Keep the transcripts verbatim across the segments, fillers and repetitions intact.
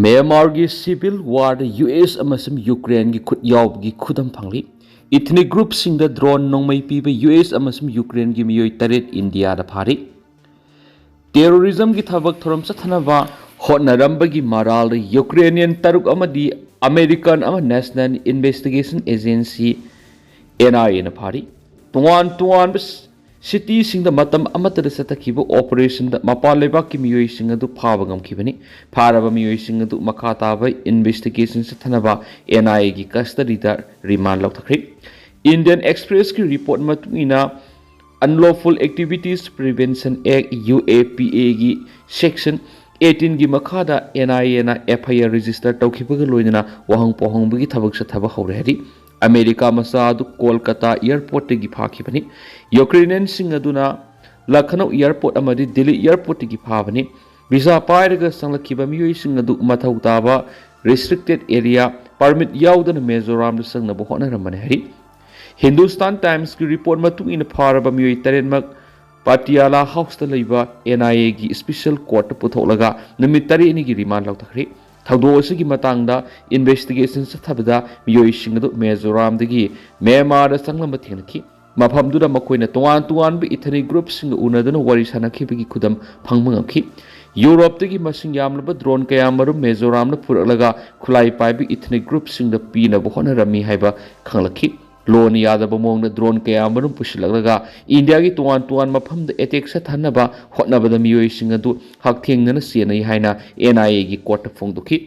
ꯃ꯭ꯌꯥꯟꯃꯥꯔꯒꯤ civil warꯗ U S ꯑꯃꯁꯨꯡ Ukraineꯒꯤ ꯈꯨꯠ ꯌꯥꯎꯕꯒꯤ ꯈꯨꯗꯝ ꯐꯪꯂꯤ꯫ Ethnic groupꯁꯤꯡꯗ drone ꯅꯣꯡꯃꯩ ꯄꯤꯕ U S ꯑꯃꯁꯨꯡ Ukraineꯒꯤ ꯃꯤꯑꯣꯏ ꯇꯔꯦꯠ ꯏꯟꯗꯤꯌꯥꯗ ꯐꯥꯔꯤ꯫ Terrorismꯒꯤ ꯊꯕꯛ ꯊꯧꯔꯝ ꯆꯠꯊꯅꯕ ꯍꯣꯠꯅꯔꯝꯕꯒꯤ ꯃꯔꯥꯜꯗ Ukrainian ꯇꯔꯨꯛ ꯑꯃꯗꯤ American ꯑꯃ National Investigation Agency, N I Aꯅ ꯐꯥꯔꯤ꯫ ꯇꯣꯉꯥꯟ ꯇꯣꯉꯥꯟꯕ cityꯁꯤꯡꯗ ꯃꯇꯝ ꯑꯃꯠꯇꯗ ꯆꯠꯊꯈꯤꯕ operationꯗ ꯃꯄꯥꯟ ꯂꯩꯕꯥꯛꯀꯤ ꯃꯤꯑꯣꯏꯁꯤꯡ ꯑꯗꯨ ꯐꯥꯕ ꯉꯝꯈꯤꯕꯅꯤ꯫ ꯐꯥꯔꯕ ꯃꯤꯑꯣꯏꯁꯤꯡ ꯑꯗꯨ ꯃꯈꯥ ꯇꯥꯕ investigation ꯆꯠꯊꯅꯕ N I Aꯒꯤ custodyꯗ remand ꯂꯧꯊꯈ꯭ꯔꯦ꯫ Indian Expressꯀꯤ report ꯃꯇꯨꯡ ꯏꯟꯅ, Unlawful Activities Prevention Act, U A P Aꯒꯤ section eighteenꯒꯤ ꯃꯈꯥꯗ N I Aꯅ F I R register ꯇꯧꯈꯤꯕꯒ ꯂꯣꯏꯅꯅ ꯋꯥꯍꯪ ꯄꯥꯎꯍꯪꯕꯒꯤ ꯊꯕꯛ ꯆꯠꯊꯕ ꯍꯧꯔꯦ ꯍꯥꯏꯔꯤ꯫ ꯑꯃꯦꯔꯤꯀꯥ ꯃꯆꯥ ꯑꯗꯨ ꯀꯣꯜꯀꯇꯥ airportꯇꯒꯤ ꯐꯥꯈꯤꯕꯅꯤ꯫ Ukrainianꯁꯤꯡ ꯑꯗꯨꯅ ꯂꯈꯅꯧ airport ꯑꯃꯗꯤ ꯗꯤꯜꯂꯤ airportꯇꯒꯤ ꯐꯥꯕꯅꯤ꯫ Visa ꯄꯥꯏꯔꯒ ꯆꯪꯂꯛꯈꯤꯕ ꯃꯤꯑꯣꯏꯁꯤꯡ ꯑꯗꯨ ꯃꯊꯧ ꯇꯥꯕ restricted area permit ꯌꯥꯎꯗꯅ ꯃꯤꯖꯣꯔꯥꯝꯗ ꯆꯪꯅꯕ ꯍꯣꯠꯅꯔꯝꯕꯅꯤ ꯍꯥꯏꯔꯤ꯫ Hindustan Timesꯀꯤ report ꯃꯇꯨꯡ ꯏꯟꯅ, ꯐꯥꯔꯕ ꯃꯤꯑꯣꯏ ꯇꯔꯦꯠꯃꯛ Patiala Houseꯇ ꯂꯩꯕ N I Aꯒꯤ special courtꯇ ꯄꯨꯊꯣꯛꯂꯒ ꯅꯨꯃꯤꯠ ꯇꯔꯦꯠꯅꯤꯒꯤ remand ꯂꯧꯊꯈ꯭ꯔꯦ꯫ ꯊꯧꯗꯣꯛ ꯑꯁꯤꯒꯤ ꯃꯇꯥꯡꯗ investigation ꯆꯠꯊꯕꯗ ꯃꯤꯑꯣꯏꯁꯤꯡ ꯑꯗꯨ ꯃꯤꯖꯣꯔꯥꯝꯗꯒꯤ ꯃ꯭ꯌꯥꯟꯃꯥꯔꯗ ꯆꯪꯂꯝꯕ ꯊꯦꯡꯅꯈꯤ꯫ ꯃꯐꯝꯗꯨꯗ ꯃꯈꯣꯏꯅ ꯇꯣꯉꯥꯟ ꯇꯣꯉꯥꯟꯕ ethnic groupꯁꯤꯡꯒ ꯎꯅꯗꯨꯅ ꯋꯥꯔꯤ ꯁꯥꯅꯈꯤꯕꯒꯤ ꯈꯨꯗꯝ ꯐꯪꯕ ꯉꯝꯈꯤ꯫ ꯌꯨꯔꯣꯞꯇꯒꯤ ꯃꯁꯤꯡ ꯌꯥꯝꯂꯕ drone ꯀꯌꯥ ꯃꯔꯨꯝ ꯃꯤꯖꯣꯔꯥꯝꯗ ꯄꯨꯔꯛꯂꯒ ꯈꯨꯠꯂꯥꯏ ꯄꯥꯏꯕ ethnic groupꯁꯤꯡꯗ ꯄꯤꯅꯕ ꯍꯣꯠꯅꯔꯝꯃꯤ ꯍꯥꯏꯕ ꯈꯪꯂꯛꯈꯤ꯫ ꯂꯣꯅ ꯌꯥꯗꯕ ꯃꯑꯣꯡꯗ drone ꯀꯌꯥ ꯃꯔꯨꯝ ꯄꯨꯁꯤꯜꯂꯛꯂꯒ ꯏꯟꯗꯤꯌꯥꯒꯤ ꯇꯣꯉꯥꯟ ꯇꯣꯉꯥꯟꯕ ꯃꯐꯝꯗ attack ꯆꯠꯊꯅꯕ ꯍꯣꯠꯅꯕꯗ ꯃꯤꯑꯣꯏꯁꯤꯡ ꯑꯗꯨ ꯍꯛꯊꯦꯡꯅꯅ ꯆꯦꯟꯅꯩ ꯍꯥꯏꯅ N I Aꯒꯤ courtꯇ ꯐꯣꯡꯗꯣꯛꯈꯤ꯫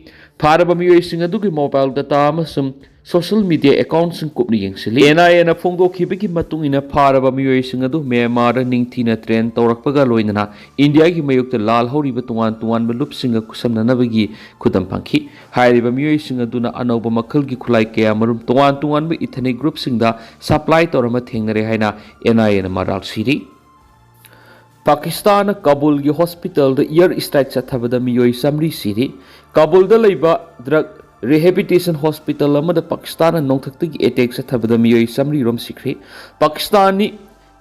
ꯐꯥꯔꯕ ꯃꯤꯑꯣꯏꯁꯤꯡ ꯑꯗꯨꯒꯤ mobile data ꯑꯃꯁꯨꯡ social media accountꯁꯤꯡ ꯀꯨꯞꯅ ꯌꯦꯡꯁꯤꯜꯂꯤ꯫ N I Aꯅ ꯐꯣꯡꯗꯣꯛꯈꯤꯕꯒꯤ ꯃꯇꯨꯡ ꯏꯟꯅ, ꯐꯥꯔꯕ ꯃꯤꯑꯣꯏꯁꯤꯡ ꯑꯗꯨ ꯃ꯭ꯌꯥꯟꯃꯥꯔꯗ ꯅꯤꯡꯊꯤꯅ train ꯇꯧꯔꯛꯄꯒ ꯂꯣꯏꯅꯅ ꯏꯟꯗꯤꯌꯥꯒꯤ ꯃꯥꯌꯣꯛꯇ ꯂꯥꯜꯍꯧꯔꯤꯕ ꯇꯣꯉꯥꯟ ꯇꯣꯉꯥꯟꯕ ꯂꯨꯞꯁꯤꯡꯒ ꯈꯨꯠꯁꯝꯅꯅꯕꯒꯤ ꯈꯨꯗꯝ ꯐꯪꯈꯤ꯫ ꯍꯥꯏꯔꯤꯕ ꯃꯤꯑꯣꯏꯁꯤꯡ ꯑꯗꯨꯅ ꯑꯅꯧꯕ ꯃꯈꯜꯒꯤ ꯈꯨꯠꯂꯥꯏ ꯀꯌꯥ ꯃꯔꯨꯝ ꯇꯣꯉꯥꯟ ꯇꯣꯉꯥꯟꯕ ethnic groupꯁꯤꯡꯗ supply ꯇꯧꯔꯝꯕ ꯊꯦꯡꯅꯔꯦ ꯍꯥꯏꯅ N I Aꯅ ꯃꯔꯥꯜ ꯁꯤꯔꯤ꯫ ꯄꯥꯀꯤꯁꯇꯥꯟꯅ ꯀꯥꯕꯨꯜꯒꯤ hospitalꯗ air strike ꯆꯠꯊꯕꯗ ꯃꯤꯑꯣꯏ ꯆꯥꯃꯔꯤ ꯁꯤꯔꯤ꯫ ꯀꯥꯕꯨꯜꯗ ꯂꯩꯕ drug rehabilitation hospital ꯑꯃꯗ ꯄꯥꯀꯤꯁꯇꯥꯟꯅ ꯅꯣꯡꯊꯛꯇꯒꯤ attack ꯆꯠꯊꯕꯗ ꯃꯤꯑꯣꯏ ꯆꯥꯃꯔꯤ ꯔꯣꯝ ꯁꯤꯈ꯭ꯔꯦ꯫ ꯄꯥꯀꯤꯁꯇꯥꯟꯅꯤ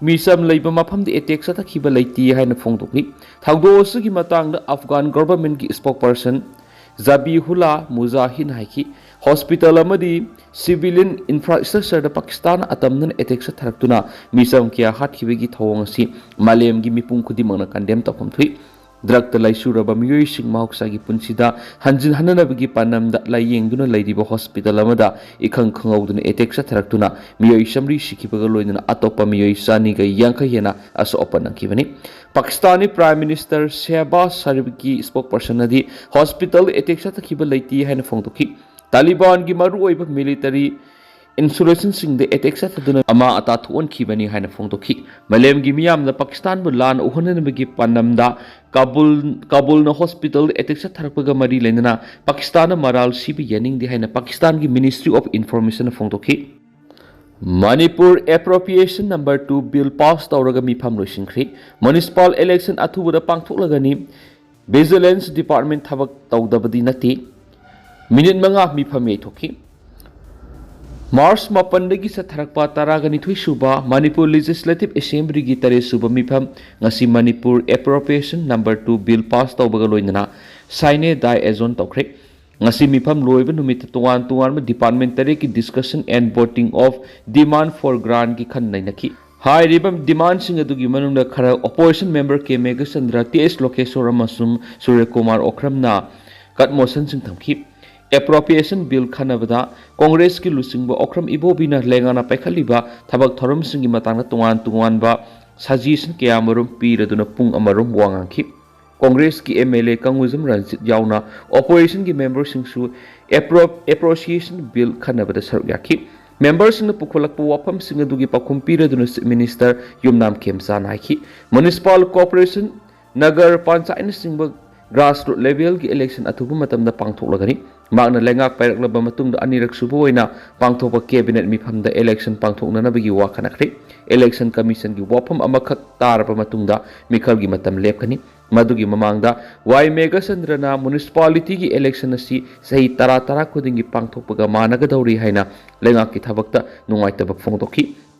ꯃꯤꯆꯝ ꯂꯩꯕ ꯃꯐꯝꯗ attack ꯆꯠꯊꯈꯤꯕ ꯂꯩꯇꯦ ꯍꯥꯏꯅ ꯐꯣꯡꯗꯣꯛꯂꯤ꯫ ꯊꯧꯗꯣꯛ ꯑꯁꯤꯒꯤ ꯃꯇꯥꯡꯗ Afghan governmentꯀꯤ spokesperson ꯖꯕꯤꯍꯨꯂꯥ ꯃꯨꯖꯥꯍꯤꯟ ꯍꯥꯏꯈꯤ꯫ ꯍꯣꯁꯄꯤꯇꯥꯜ ꯑꯃꯗꯤ ꯁꯤꯚꯤꯂꯤꯌꯟ ꯏꯟꯐ꯭ꯔꯥꯁ꯭ꯇ꯭ꯔꯛꯆꯔꯗ ꯄꯥꯀꯤꯁꯇꯥꯟꯅ ꯑꯇꯝꯅꯅ ꯑꯦꯇꯦꯛ ꯆꯠꯊꯔꯛꯇꯨꯅ ꯃꯤꯆꯝ ꯀꯌꯥ ꯍꯥꯠꯈꯤꯕꯒꯤ ꯊꯧꯑꯣꯡ ꯑꯁꯤ ꯃꯥꯂꯦꯝꯒꯤ ꯃꯤꯄꯨꯝ ꯈꯨꯗꯤꯡꯃꯛꯅ ꯀꯟꯗꯦꯝ ꯇꯧꯐꯝ ꯊꯣꯛꯏ꯫ ꯗ꯭ꯔꯒꯇ ꯂꯥꯏꯆꯨꯔꯕ ꯃꯤꯑꯣꯏꯁꯤꯡ ꯃꯍꯧꯁꯥꯒꯤ ꯄꯨꯟꯁꯤꯗ ꯍꯟꯖꯤꯟ ꯍꯟꯅꯅꯕꯒꯤ ꯄꯥꯟꯗꯝꯗ ꯂꯥꯏꯌꯦꯡꯗꯨꯅ ꯂꯩꯔꯤꯕ ꯍꯣꯁꯄꯤꯇꯥꯜ ꯑꯃꯗ ꯏꯈꯪ ꯈꯪꯍꯧꯗꯅ ꯑꯦꯇꯦꯛ ꯆꯠꯊꯔꯛꯇꯨꯅ ꯃꯤꯑꯣꯏ ꯆꯥꯃꯔꯤ ꯁꯤꯈꯤꯕꯒ ꯂꯣꯏꯅꯅ ꯑꯇꯣꯞꯄ ꯃꯤꯑꯣꯏ ꯆꯅꯤꯒ ꯌꯥꯡꯈꯩ ꯍꯦꯟꯅ ꯑꯁꯣꯛ ꯑꯄꯟ ꯅꯪꯈꯤꯕꯅꯤ꯫ ꯄꯥꯀꯤꯁꯇꯥꯅꯤ ꯄ꯭ꯔꯥꯏꯝ ꯃꯤꯅꯤꯁꯇꯔ ꯁꯦꯍꯕꯥꯖ ꯁꯔꯤꯐꯀꯤ ꯏꯁꯄꯣꯛꯄꯔꯁꯟꯅꯗꯤ ꯍꯣꯁꯄꯤꯇꯥꯜ ꯑꯦꯇꯦꯛ ꯆꯠꯊꯈꯤꯕ ꯂꯩꯇꯦ ꯍꯥꯏꯅ ꯐꯣꯡꯗꯣꯛꯈꯤ꯫ ꯇꯥꯂꯤꯕꯥꯟꯒꯤ ꯃꯔꯨꯑꯣꯏꯕ ꯃꯤꯂꯤꯇꯔꯤ ꯏꯟꯁꯨꯔꯦꯟꯁꯤꯡꯗ ꯑꯦꯇꯦꯛ ꯆꯠꯊꯗꯨꯅ ꯑꯃꯥ ꯑꯇꯥ ꯊꯣꯛꯍꯟꯈꯤꯕꯅꯤ ꯍꯥꯏꯅ ꯐꯣꯡꯗꯣꯛꯈꯤ꯫ ꯃꯥꯂꯦꯝꯒꯤ ꯃꯤꯌꯥꯝꯅ ꯄꯥꯀꯤꯁꯇꯥꯟꯕꯨ ꯂꯥꯟꯅ ꯎꯍꯟꯅꯅꯕꯒꯤ ꯄꯥꯟꯗꯝꯗ ꯀꯥꯕꯨꯜ, ꯀꯥꯕꯨꯜꯅ ꯍꯣꯁꯄꯤꯇꯥꯜ ꯑꯦꯇꯦꯛ ꯆꯠꯊꯔꯛꯄꯒ ꯃꯔꯤ ꯂꯩꯅꯅ ꯄꯥꯀꯤꯁꯇꯥꯟꯅ ꯃꯔꯥꯜ ꯁꯤꯕ ꯌꯥꯅꯤꯡꯗꯦ ꯍꯥꯏꯅ ꯄꯥꯀꯤꯁꯇꯥꯟꯒꯤ ꯃꯤꯅꯤꯁꯇ꯭ꯔꯤ ꯑꯣꯐ ꯏꯟꯐꯣꯔꯃꯦꯁꯟꯅ ꯐꯣꯡꯗꯣꯛꯈꯤ꯫ Manipur appropriation number two bill pass ꯇꯧꯔꯒ ꯃꯤꯐꯝ ꯂꯣꯏꯁꯤꯟꯈ꯭ꯔꯦ꯫ ꯃ꯭ꯌꯨꯅꯤꯁꯤꯄꯥꯜ ꯏꯂꯦꯛꯁꯟ ꯑꯊꯨꯕꯗ ꯄꯥꯡꯊꯣꯛꯂꯒꯅꯤ꯫ ꯚꯤꯖꯤꯂꯦꯟꯁ ꯗꯤꯄꯥꯔꯠꯃꯦꯟ ꯊꯕꯛ ꯇꯧꯗꯕꯗꯤ ꯅꯠꯇꯦ꯫ ꯃꯤꯅꯤꯠ ꯃꯉꯥ ꯃꯤꯐꯝ ꯌꯩꯊꯣꯛꯈꯤ꯫ ꯃꯥꯔꯆ ꯃꯥꯄꯟꯗꯒꯤ ꯆꯠꯊꯔꯛꯄ ꯇꯔꯥꯒ ꯅꯤꯊꯣꯏ ꯁꯨꯕ ꯃꯅꯤꯄꯨꯔ ꯂꯦꯖꯤꯁꯂꯦꯇꯤꯚ ꯑꯦꯁꯦꯝꯕ꯭ꯂꯤꯒꯤ ꯇꯔꯦꯠ ꯁꯨꯕ ꯃꯤꯐꯝ ꯉꯁꯤ Manipur appropriation number two bill pass ꯇꯧꯕꯒ ꯂꯣꯏꯅꯅ ꯁꯥꯏꯅꯦ ꯗꯥꯏ ꯑꯦꯖꯣꯟ ꯇꯧꯈ꯭ꯔꯦ꯫ ꯉꯁꯤ ꯃꯤꯐꯝ ꯂꯣꯏꯕ ꯅꯨꯃꯤꯠꯇ ꯇꯣꯉꯥꯟ ꯇꯣꯉꯥꯟꯕ ꯗꯤꯄꯥꯔꯠꯃꯦꯟ ꯇꯔꯦꯠꯀꯤ discussion and voting of demand for ꯒ꯭ꯔꯥꯟꯒꯤ ꯈꯟ ꯅꯩꯅꯈꯤ꯫ ꯍꯥꯏꯔꯤꯕ ꯗꯤꯃꯥꯟꯁꯤꯡ ꯑꯗꯨꯒꯤ ꯃꯅꯨꯡꯗ ꯈꯔ opposition member K Meghachandra, T S Lokeshore ꯑꯃꯁꯨꯡ ꯁꯨꯔ꯭ꯌꯀꯨꯃꯥꯔ ꯑꯣꯈ꯭ꯔꯝꯅ ꯀꯠ ꯃꯣꯁꯟꯁꯤꯡ ꯊꯝꯈꯤ꯫ ꯑꯦꯄ꯭ꯔꯣꯄ꯭ꯔꯤꯌꯦꯁꯟ ꯕꯤꯜ ꯈꯟꯅꯕꯗ ꯀꯣꯡꯒ꯭ꯔꯦꯁꯀꯤ ꯂꯨꯆꯤꯡꯕ ꯑꯣꯈ꯭ꯔꯝ ꯏꯕꯣꯕꯤꯅ ꯂꯩꯉꯥꯛꯅ ꯄꯥꯏꯈꯠꯂꯤꯕ ꯊꯕꯛ ꯊꯧꯔꯝꯁꯤꯡꯒꯤ ꯃꯇꯥꯡꯗ ꯇꯣꯉꯥꯟ ꯇꯣꯉꯥꯟꯕ ꯁꯖꯦꯁꯟ ꯀꯌꯥ ꯑꯃꯔꯣꯝ ꯄꯤꯔꯗꯨꯅ ꯄꯨꯡ ꯑꯃꯔꯣꯝ ꯋꯥ ꯉꯥꯡꯈꯤ꯫ ꯀꯣꯡꯒ꯭ꯔꯦꯁꯀꯤ ꯑꯦꯝ ꯑꯦꯜ ꯑꯦ ꯀꯪꯒꯨꯖꯝ ꯔꯟꯖꯤꯠ ꯌꯥꯎꯅ ꯑꯣꯄꯣꯖꯤꯁꯟꯒꯤ ꯃꯦꯝꯕꯔꯁꯤꯡꯁꯨ ꯑꯦꯄ꯭ꯔꯣ-, ꯑꯦꯄ꯭ꯔꯣꯄ꯭ꯔꯤꯌꯦꯁꯟ ꯕꯤꯜ ꯈꯟꯅꯕꯗ ꯁꯔꯨꯛ ꯌꯥꯈꯤ꯫ ꯃꯦꯝꯕꯔꯁꯤꯡꯅ ꯄꯨꯈꯠꯂꯛꯄ ꯋꯥꯐꯝꯁꯤꯡ ꯑꯗꯨꯒꯤ ꯄꯥꯎꯈꯨꯝ ꯄꯤꯔꯗꯨꯅ ꯆꯤꯐ ꯃꯤꯅꯤꯁꯇꯔ ꯌꯨꯝꯅꯥꯝ ꯈꯦꯝꯆꯥꯟꯅ ꯍꯥꯏꯈꯤ꯫ ꯃ꯭ꯌꯨꯅꯤꯁꯤꯄꯥꯜ ꯀꯣꯔꯄꯣꯔꯦꯁꯟ, ꯅꯒꯔ ꯄꯟꯆꯥꯌꯠꯅꯆꯤꯡꯕ ꯒ꯭ꯔꯥꯁꯔꯨꯠ ꯂꯦꯚꯦꯜꯒꯤ ꯏꯂꯦꯛꯁꯟ ꯑꯊꯨꯕ ꯃꯇꯝꯗ ꯄꯥꯡꯊꯣꯛꯂꯒꯅꯤ꯫ ꯃꯍꯥꯛꯅ ꯂꯩꯉꯥꯛ ꯄꯥꯏꯔꯛꯂꯕ ꯃꯇꯨꯡꯗ ꯑꯅꯤꯔꯛ ꯁꯨꯕ ꯑꯣꯏꯅ ꯄꯥꯡꯊꯣꯛꯄ ꯀꯦꯕꯤꯅꯦꯠ ꯃꯤꯐꯝꯗ ꯏꯂꯦꯛꯁꯟ ꯄꯥꯡꯊꯣꯛꯅꯅꯕꯒꯤ ꯋꯥ ꯈꯟꯅꯈ꯭ꯔꯦ꯫ ꯏꯂꯦꯛꯁꯟ ꯀꯃꯤꯁꯟꯒꯤ ꯋꯥꯐꯝ ꯑꯃꯈꯛ ꯇꯥꯔꯕ ꯃꯇꯨꯡꯗ ꯃꯤꯈꯜꯒꯤ ꯃꯇꯝ ꯂꯦꯞꯀꯅꯤ꯫ ꯃꯗꯨꯒꯤ ꯃꯃꯥꯡꯗ ꯋꯥꯏ ꯃꯦꯘꯆꯟꯗ꯭ꯔꯅ ꯃ꯭ꯌꯨꯅꯤꯁꯤꯄꯥꯂꯤꯇꯤꯒꯤ ꯏꯂꯦꯛꯁꯟ ꯑꯁꯤ ꯆꯍꯤ ꯇꯔꯥ ꯇꯔꯥ ꯈꯨꯗꯤꯡꯒꯤ ꯄꯥꯡꯊꯣꯛꯄꯒ ꯃꯥꯟꯅꯒꯗꯧꯔꯤ ꯍꯥꯏꯅ ꯂꯩꯉꯥꯛꯀꯤ ꯊꯕꯛꯇ ꯅꯨꯡꯉꯥꯏꯇꯕ ꯐꯣꯡꯗꯣꯛꯈꯤ꯫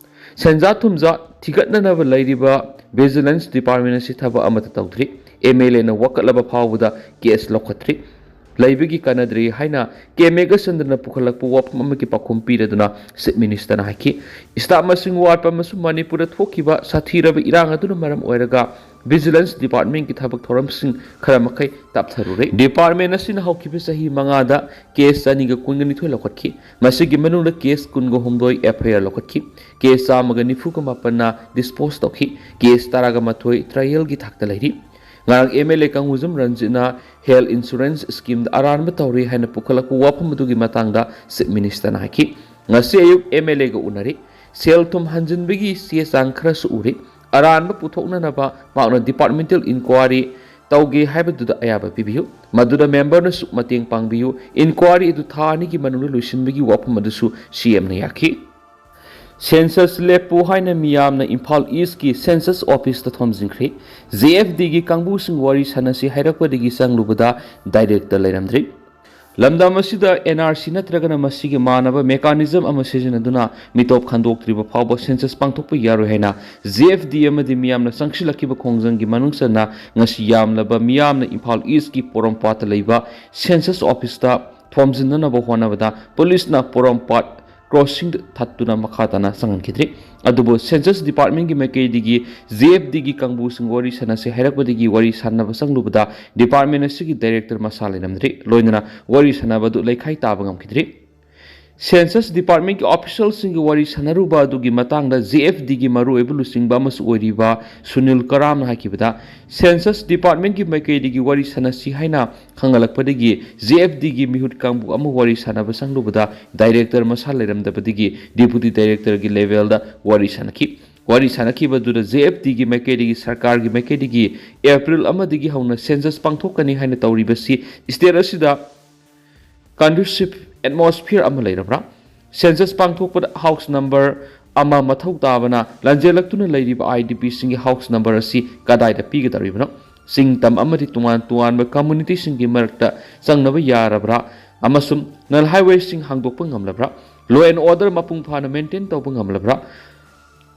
ꯁꯦꯟꯖꯥ ꯊꯨꯝꯖꯥ ꯊꯤꯒꯠꯅꯅꯕ ꯂꯩꯔꯤꯕ ꯚꯤꯖꯤꯂꯦꯟꯁ ꯗꯤꯄꯥꯔꯠꯃꯦꯟ ꯑꯁꯤ ꯊꯕꯛ ꯑꯃꯠꯇ ꯇꯧꯗ꯭ꯔꯤ꯫ ꯑꯦꯝ ꯑꯦꯜ ꯑꯦꯅ ꯋꯥꯀꯠꯂꯕ ꯐꯥꯎꯕꯗ ꯀꯦꯁ ꯂꯧꯈꯠꯇ꯭ꯔꯤ꯫ ꯂꯩꯕꯒꯤ ꯀꯥꯟꯅꯗ꯭ꯔꯦ ꯍꯥꯏꯅ ꯀꯦ ꯃꯦꯘꯆꯟꯗ꯭ꯔꯅ ꯄꯨꯈꯠꯂꯛꯄ ꯋꯥꯐꯝ ꯑꯃꯒꯤ ꯄꯥꯎꯈꯨꯝ ꯄꯤꯔꯗꯨꯅ ꯆꯤꯐ ꯃꯤꯅꯤꯁꯇꯔꯅ ꯍꯥꯏꯈꯤ꯫ ꯁ꯭ꯇꯥꯐ ꯃꯁꯤꯡ ꯋꯥꯠꯄ ꯑꯃꯁꯨꯡ ꯃꯅꯤꯄꯨꯔꯗ ꯊꯣꯛꯈꯤꯕ ꯁꯥꯊꯤꯔꯕ ꯏꯔꯥꯡ ꯑꯗꯨꯅ ꯃꯔꯝ ꯑꯣꯏꯔꯒ ꯚꯤꯖꯤꯂꯦꯟꯁ ꯗꯤꯄꯥꯔꯠꯃꯦꯟꯒꯤ ꯊꯕꯛ ꯊꯧꯔꯝꯁꯤꯡ ꯈꯔ ꯃꯈꯩ ꯇꯞꯊꯔꯨꯔꯦ꯫ ꯗꯤꯄꯥꯔꯠꯃꯦꯟ ꯑꯁꯤꯅ ꯍꯧꯈꯤꯕ ꯆꯍꯤ ꯃꯉꯥꯗ ꯀꯦꯁ ꯆꯅꯤꯒ ꯀꯨꯟꯒ ꯅꯤꯊꯣꯏ ꯂꯧꯈꯠꯈꯤ꯫ ꯃꯁꯤꯒꯤ ꯃꯅꯨꯡꯗ ꯀꯦꯁ ꯀꯨꯟꯒ ꯍꯨꯝꯗꯣꯏ ꯑꯦꯐ ꯑꯥꯏ ꯑꯥꯔ ꯂꯧꯈꯠꯈꯤ꯫ ꯀꯦꯁ ꯆꯥꯝꯃꯒ ꯅꯤꯐꯨꯒ ꯃꯥꯄꯟꯅ ꯗꯤꯁꯄꯣꯖ ꯇꯧꯈꯤ꯫ ꯀꯦꯁ ꯇꯔꯥꯒ ꯃꯥꯊꯣꯏ ꯇ꯭ꯔꯥꯏꯌꯦꯜꯒꯤ ꯊꯥꯛꯇ ꯂꯩꯔꯤ꯫ ꯉꯔꯥꯡ ꯑꯦꯝ ꯑꯦꯜ ꯑꯦ ꯀꯪꯒꯨꯖꯝ ꯔꯟꯖꯤꯠꯅ ꯍꯦꯜꯊ ꯏꯟꯁꯨꯔꯦꯟꯁ ꯁ꯭ꯀꯤꯝꯗ ꯑꯔꯥꯟꯕ ꯇꯧꯔꯤ ꯍꯥꯏꯅ ꯄꯨꯈꯠꯂꯛꯄ ꯋꯥꯐꯝ ꯑꯗꯨꯒꯤ ꯃꯇꯥꯡꯗ ꯆꯤꯐ ꯃꯤꯅꯤꯁꯇꯔꯅ ꯍꯥꯏꯈꯤ꯫ ꯉꯁꯤ ꯑꯌꯨꯛ ꯑꯦꯝ ꯑꯦꯜ ꯑꯦꯒ ꯎꯅꯔꯤ꯫ ꯁꯦꯜ ꯊꯨꯝ ꯍꯟꯖꯤꯟꯕꯒꯤ ꯆꯦ ꯆꯥꯡ ꯈꯔꯁꯨ ꯎꯔꯤ꯫ ꯑꯔꯥꯟꯕ ꯄꯨꯊꯣꯛꯅꯅꯕ ꯃꯍꯥꯛꯅ ꯗꯤꯄꯥꯔꯠꯃꯦꯟꯇꯦꯜ ꯏꯟꯀ꯭ꯋꯥꯔꯤ ꯇꯧꯒꯦ ꯍꯥꯏꯕꯗꯨꯗ ꯑꯌꯥꯕ ꯄꯤꯕꯤꯌꯨ꯫ ꯃꯗꯨꯗ ꯃꯦꯝꯕꯔꯅꯁꯨ ꯃꯇꯦꯡ ꯄꯥꯡꯕꯤꯌꯨ꯫ ꯏꯟꯀ꯭ꯋꯥꯔꯤ ꯑꯗꯨ ꯊꯥ ꯑꯅꯤꯒꯤ ꯃꯅꯨꯡꯗ ꯂꯣꯏꯁꯤꯟꯕꯒꯤ ꯋꯥꯐꯝ ꯑꯗꯨꯁꯨ ꯁꯤ ꯑꯦꯝꯅ ꯌꯥꯈꯤ꯫ ꯁꯦꯟꯁꯁ ꯂꯦꯞꯄꯨ ꯍꯥꯏꯅ ꯃꯤꯌꯥꯝꯅ ꯏꯝꯐꯥꯜ ꯏꯁꯀꯤ ꯁꯦꯟꯁꯁ ꯑꯣꯐꯤꯁꯇ ꯊꯣꯝꯖꯤꯟꯈ꯭ꯔꯦ꯫ ꯖꯦ ꯑꯦꯐ ꯗꯤꯒꯤ ꯀꯥꯡꯕꯨꯁꯤꯡ ꯋꯥꯔꯤ ꯁꯥꯟꯅꯁꯤ ꯍꯥꯏꯔꯛꯄꯗꯒꯤ ꯆꯪꯂꯨꯕꯗ ꯗꯥꯏꯔꯦꯛꯇꯔ ꯂꯩꯔꯝꯗ꯭ꯔꯤ꯫ ꯂꯝꯗꯝ ꯑꯁꯤꯗ ꯑꯦꯟ ꯑꯥꯔ ꯁꯤ ꯅꯠꯇ꯭ꯔꯒꯅ ꯃꯁꯤꯒꯤ ꯃꯥꯟꯅꯕ ꯃꯦꯀꯥꯅꯤꯖꯝ ꯑꯃ ꯁꯤꯖꯤꯟꯅꯗꯨꯅ ꯃꯤꯇꯣꯞ ꯈꯟꯗꯣꯛꯇ꯭ꯔꯤꯕ ꯐꯥꯎꯕ ꯁꯦꯟꯁꯁ ꯄꯥꯡꯊꯣꯛꯄ ꯌꯥꯔꯣꯏ ꯍꯥꯏꯅ ꯖꯦ ꯑꯦꯐ ꯗꯤ ꯑꯃꯗꯤ ꯃꯤꯌꯥꯝꯅ ꯆꯪꯁꯤꯜꯂꯛꯈꯤꯕ ꯈꯣꯡꯖꯪꯒꯤ ꯃꯅꯨꯡ ꯆꯟꯅ ꯉꯁꯤ ꯌꯥꯝꯂꯕ ꯃꯤꯌꯥꯝꯅ ꯏꯝꯐꯥꯜ ꯏꯁꯀꯤ ꯄꯣꯔꯣꯝꯄꯥꯠꯇ ꯂꯩꯕ ꯁꯦꯟꯁꯁ ꯑꯣꯐꯤꯁꯇ ꯊꯣꯝꯖꯤꯟꯅꯅꯕ ꯍꯣꯠꯅꯕꯗ ꯄꯨꯂꯤꯁꯅ ꯄꯣꯔꯣꯝꯄꯥꯠ ꯀ꯭ꯔꯣꯁꯤꯡꯗ ꯊꯠꯇꯨꯅ ꯃꯈꯥ ꯇꯥꯅ ꯆꯪꯍꯟꯈꯤꯗ꯭ꯔꯤ꯫ ꯑꯗꯨꯕꯨ ꯁꯦꯟꯁꯁ ꯗꯤꯄꯥꯔꯠꯃꯦꯟꯒꯤ ꯃꯥꯏꯀꯩꯗꯒꯤ ꯖꯦ ꯑꯦꯐ ꯗꯤꯒꯤ ꯀꯥꯡꯕꯨꯁꯤꯡ ꯋꯥꯔꯤ ꯁꯥꯟꯅꯁꯤ ꯍꯥꯏꯔꯛꯄꯗꯒꯤ ꯋꯥꯔꯤ ꯁꯥꯟꯅꯕ ꯆꯪꯂꯨꯕꯗ ꯗꯤꯄꯥꯔꯠꯃꯦꯟ ꯑꯁꯤꯒꯤ ꯗꯥꯏꯔꯦꯛꯇꯔ ꯃꯁꯥ ꯂꯩꯔꯝꯗ꯭ꯔꯤ꯫ ꯂꯣꯏꯅꯅ ꯋꯥꯔꯤ ꯁꯥꯟꯅꯕ ꯑꯗꯨ ꯂꯩꯈꯥꯏ ꯇꯥꯕ ꯉꯝꯈꯤꯗ꯭ꯔꯤ꯫ ꯁꯦꯟꯁꯁ ꯗꯤꯄꯥꯔꯠꯃꯦꯟꯒꯤ ꯑꯣꯐꯤꯁꯤꯌꯦꯜꯁꯤꯡꯒ ꯋꯥꯔꯤ ꯁꯥꯟꯅꯔꯨꯕ ꯑꯗꯨꯒꯤ ꯃꯇꯥꯡꯗ ꯖꯦ ꯑꯦꯐ ꯗꯤꯒꯤ ꯃꯔꯨꯑꯣꯏꯕ ꯂꯨꯆꯤꯡꯕ ꯑꯃꯁꯨ ꯑꯣꯏꯔꯤꯕ ꯁꯨꯅꯤꯜ ꯀꯔꯥꯝꯅ ꯍꯥꯏꯈꯤꯕꯗ, ꯁꯦꯟꯁꯁ ꯗꯤꯄꯥꯔꯠꯃꯦꯟꯒꯤ ꯃꯥꯏꯀꯩꯗꯒꯤ ꯋꯥꯔꯤ ꯁꯥꯟꯅꯁꯤ ꯍꯥꯏꯅ ꯈꯪꯍꯜꯂꯛꯄꯗꯒꯤ ꯖꯦ ꯑꯦꯐ ꯗꯤꯒꯤ ꯃꯤꯍꯨꯠ ꯀꯥꯡꯕꯨ ꯑꯃ ꯋꯥꯔꯤ ꯁꯥꯟꯅꯕ ꯆꯪꯂꯨꯕꯗ ꯗꯥꯏꯔꯦꯛꯇꯔ ꯃꯁꯥ ꯂꯩꯔꯝꯗꯕꯗꯒꯤ ꯗꯤꯄꯨꯇꯤ ꯗꯥꯏꯔꯦꯛꯇꯔꯒꯤ ꯂꯦꯚꯦꯜꯗ ꯋꯥꯔꯤ ꯁꯥꯟꯅꯈꯤ꯫ ꯋꯥꯔꯤ ꯁꯥꯟꯅꯈꯤꯕꯗꯨꯗ ꯖꯦ ꯑꯦꯐ ꯗꯤꯒꯤ ꯃꯥꯏꯀꯩꯗꯒꯤ ꯁꯔꯀꯥꯔꯒꯤ ꯃꯥꯏꯀꯩꯗꯒꯤ ꯑꯦꯄ꯭ꯔꯤꯜ ꯑꯃꯗꯒꯤ ꯍꯧꯅ ꯁꯦꯟꯁꯁ ꯄꯥꯡꯊꯣꯛꯀꯅꯤ ꯍꯥꯏꯅ ꯇꯧꯔꯤꯕꯁꯤ ꯁ꯭ꯇꯦꯠ ꯑꯁꯤꯗ ꯀꯟꯗꯨꯁꯤꯞ ꯑꯦꯠꯃꯣꯁꯐꯤꯌꯔ ꯑꯃ ꯂꯩꯔꯕ꯭ꯔꯥ? ꯁꯦꯟꯁꯁ ꯄꯥꯡꯊꯣꯛꯄꯗ ꯍꯥꯎꯁ ꯅꯝꯕꯔ ꯑꯃ ꯃꯊꯧ ꯇꯥꯕꯅ ꯂꯥꯟꯖꯦꯜꯂꯛꯇꯨꯅ ꯂꯩꯔꯤꯕ ꯑꯥꯏ ꯗꯤ ꯄꯤꯁꯤꯡꯒꯤ ꯍꯥꯎꯁ ꯅꯝꯕꯔ ꯑꯁꯤ ꯀꯗꯥꯏꯗ ꯄꯤꯒꯗꯧꯔꯤꯕꯅꯣ? ꯆꯤꯡ ꯇꯝ ꯑꯃꯗꯤ ꯇꯣꯉꯥꯟ ꯇꯣꯉꯥꯟꯕ ꯀꯝꯃꯨꯅꯤꯇꯤꯁꯤꯡꯒꯤ ꯃꯔꯛꯇ ꯆꯪꯅꯕ ꯌꯥꯔꯕ꯭ꯔꯥ? ꯑꯃꯁꯨꯡ ꯅꯜ ꯍꯥꯏꯋꯦꯁꯤꯡ ꯍꯥꯡꯗꯣꯛꯄ ꯉꯝꯂꯕ꯭ꯔꯥ? ꯂꯣ ꯑꯦꯟ ꯑꯣꯔꯗꯔ ꯃꯄꯨꯡ ꯐꯥꯅ ꯃꯦꯟꯇꯦꯟ ꯇꯧꯕ ꯉꯝꯂꯕ꯭ꯔꯥ?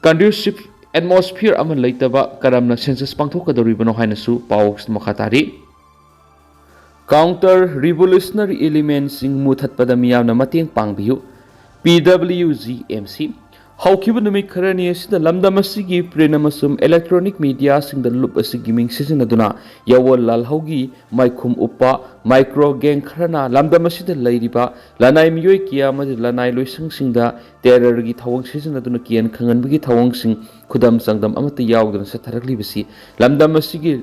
ꯀꯟꯗꯨꯁꯤꯞ ꯑꯦꯠꯃꯣꯁꯐꯤꯌꯔ ꯑꯃ ꯂꯩꯇꯕ ꯀꯔꯝꯅ ꯁꯦꯟꯁꯁ ꯄꯥꯡꯊꯣꯛꯀꯗꯧꯔꯤꯕꯅꯣ ꯍꯥꯏꯅꯁꯨ ꯄꯥꯎ ꯃꯈꯥ ꯇꯥꯔꯤ꯫ Counter Revolutionary Elementꯁꯤꯡ ꯃꯨꯊꯠꯄꯗ ꯃꯤꯌꯥꯝꯅ ꯃꯇꯦꯡ ꯄꯥꯡꯕꯤꯌꯨ꯫ P W G M C꯫ ꯍꯧꯈꯤꯕ ꯅꯨꯃꯤꯠ ꯈꯔꯅꯤ ꯑꯁꯤꯗ ꯂꯝꯗꯝ ꯑꯁꯤꯒꯤ print ꯑꯃꯁꯨꯡ electronic mediaꯁꯤꯡꯗ ꯂꯨꯞ ꯑꯁꯤꯒꯤ ꯃꯤꯡ ꯁꯤꯖꯤꯟꯅꯗꯨꯅ ꯌꯥꯋꯣꯜ ꯂꯥꯜꯍꯧꯒꯤ ꯃꯥꯏꯈꯨꯝ ꯎꯞꯄ micro gang ꯈꯔꯅ ꯂꯝꯗꯝ ꯑꯁꯤꯗ ꯂꯩꯔꯤꯕ ꯂꯅꯥꯏ ꯃꯤꯑꯣꯏ ꯀꯌꯥ ꯑꯃꯗꯤ ꯂꯅꯥꯏ ꯂꯣꯏꯁꯪꯁꯤꯡꯗ terrorꯒꯤ ꯊꯧꯑꯣꯡ ꯁꯤꯖꯤꯟꯅꯗꯨꯅ ꯀꯤꯍꯟ ꯈꯪꯍꯟꯕꯒꯤ ꯊꯧꯑꯣꯡꯁꯤꯡ ꯈꯨꯗꯝ ꯆꯥꯡꯗꯝ ꯑꯃꯠꯇ ꯌꯥꯎꯗꯅ ꯆꯠꯊꯔꯛꯂꯤꯕꯁꯤ ꯂꯝꯗꯝ ꯑꯁꯤꯒꯤ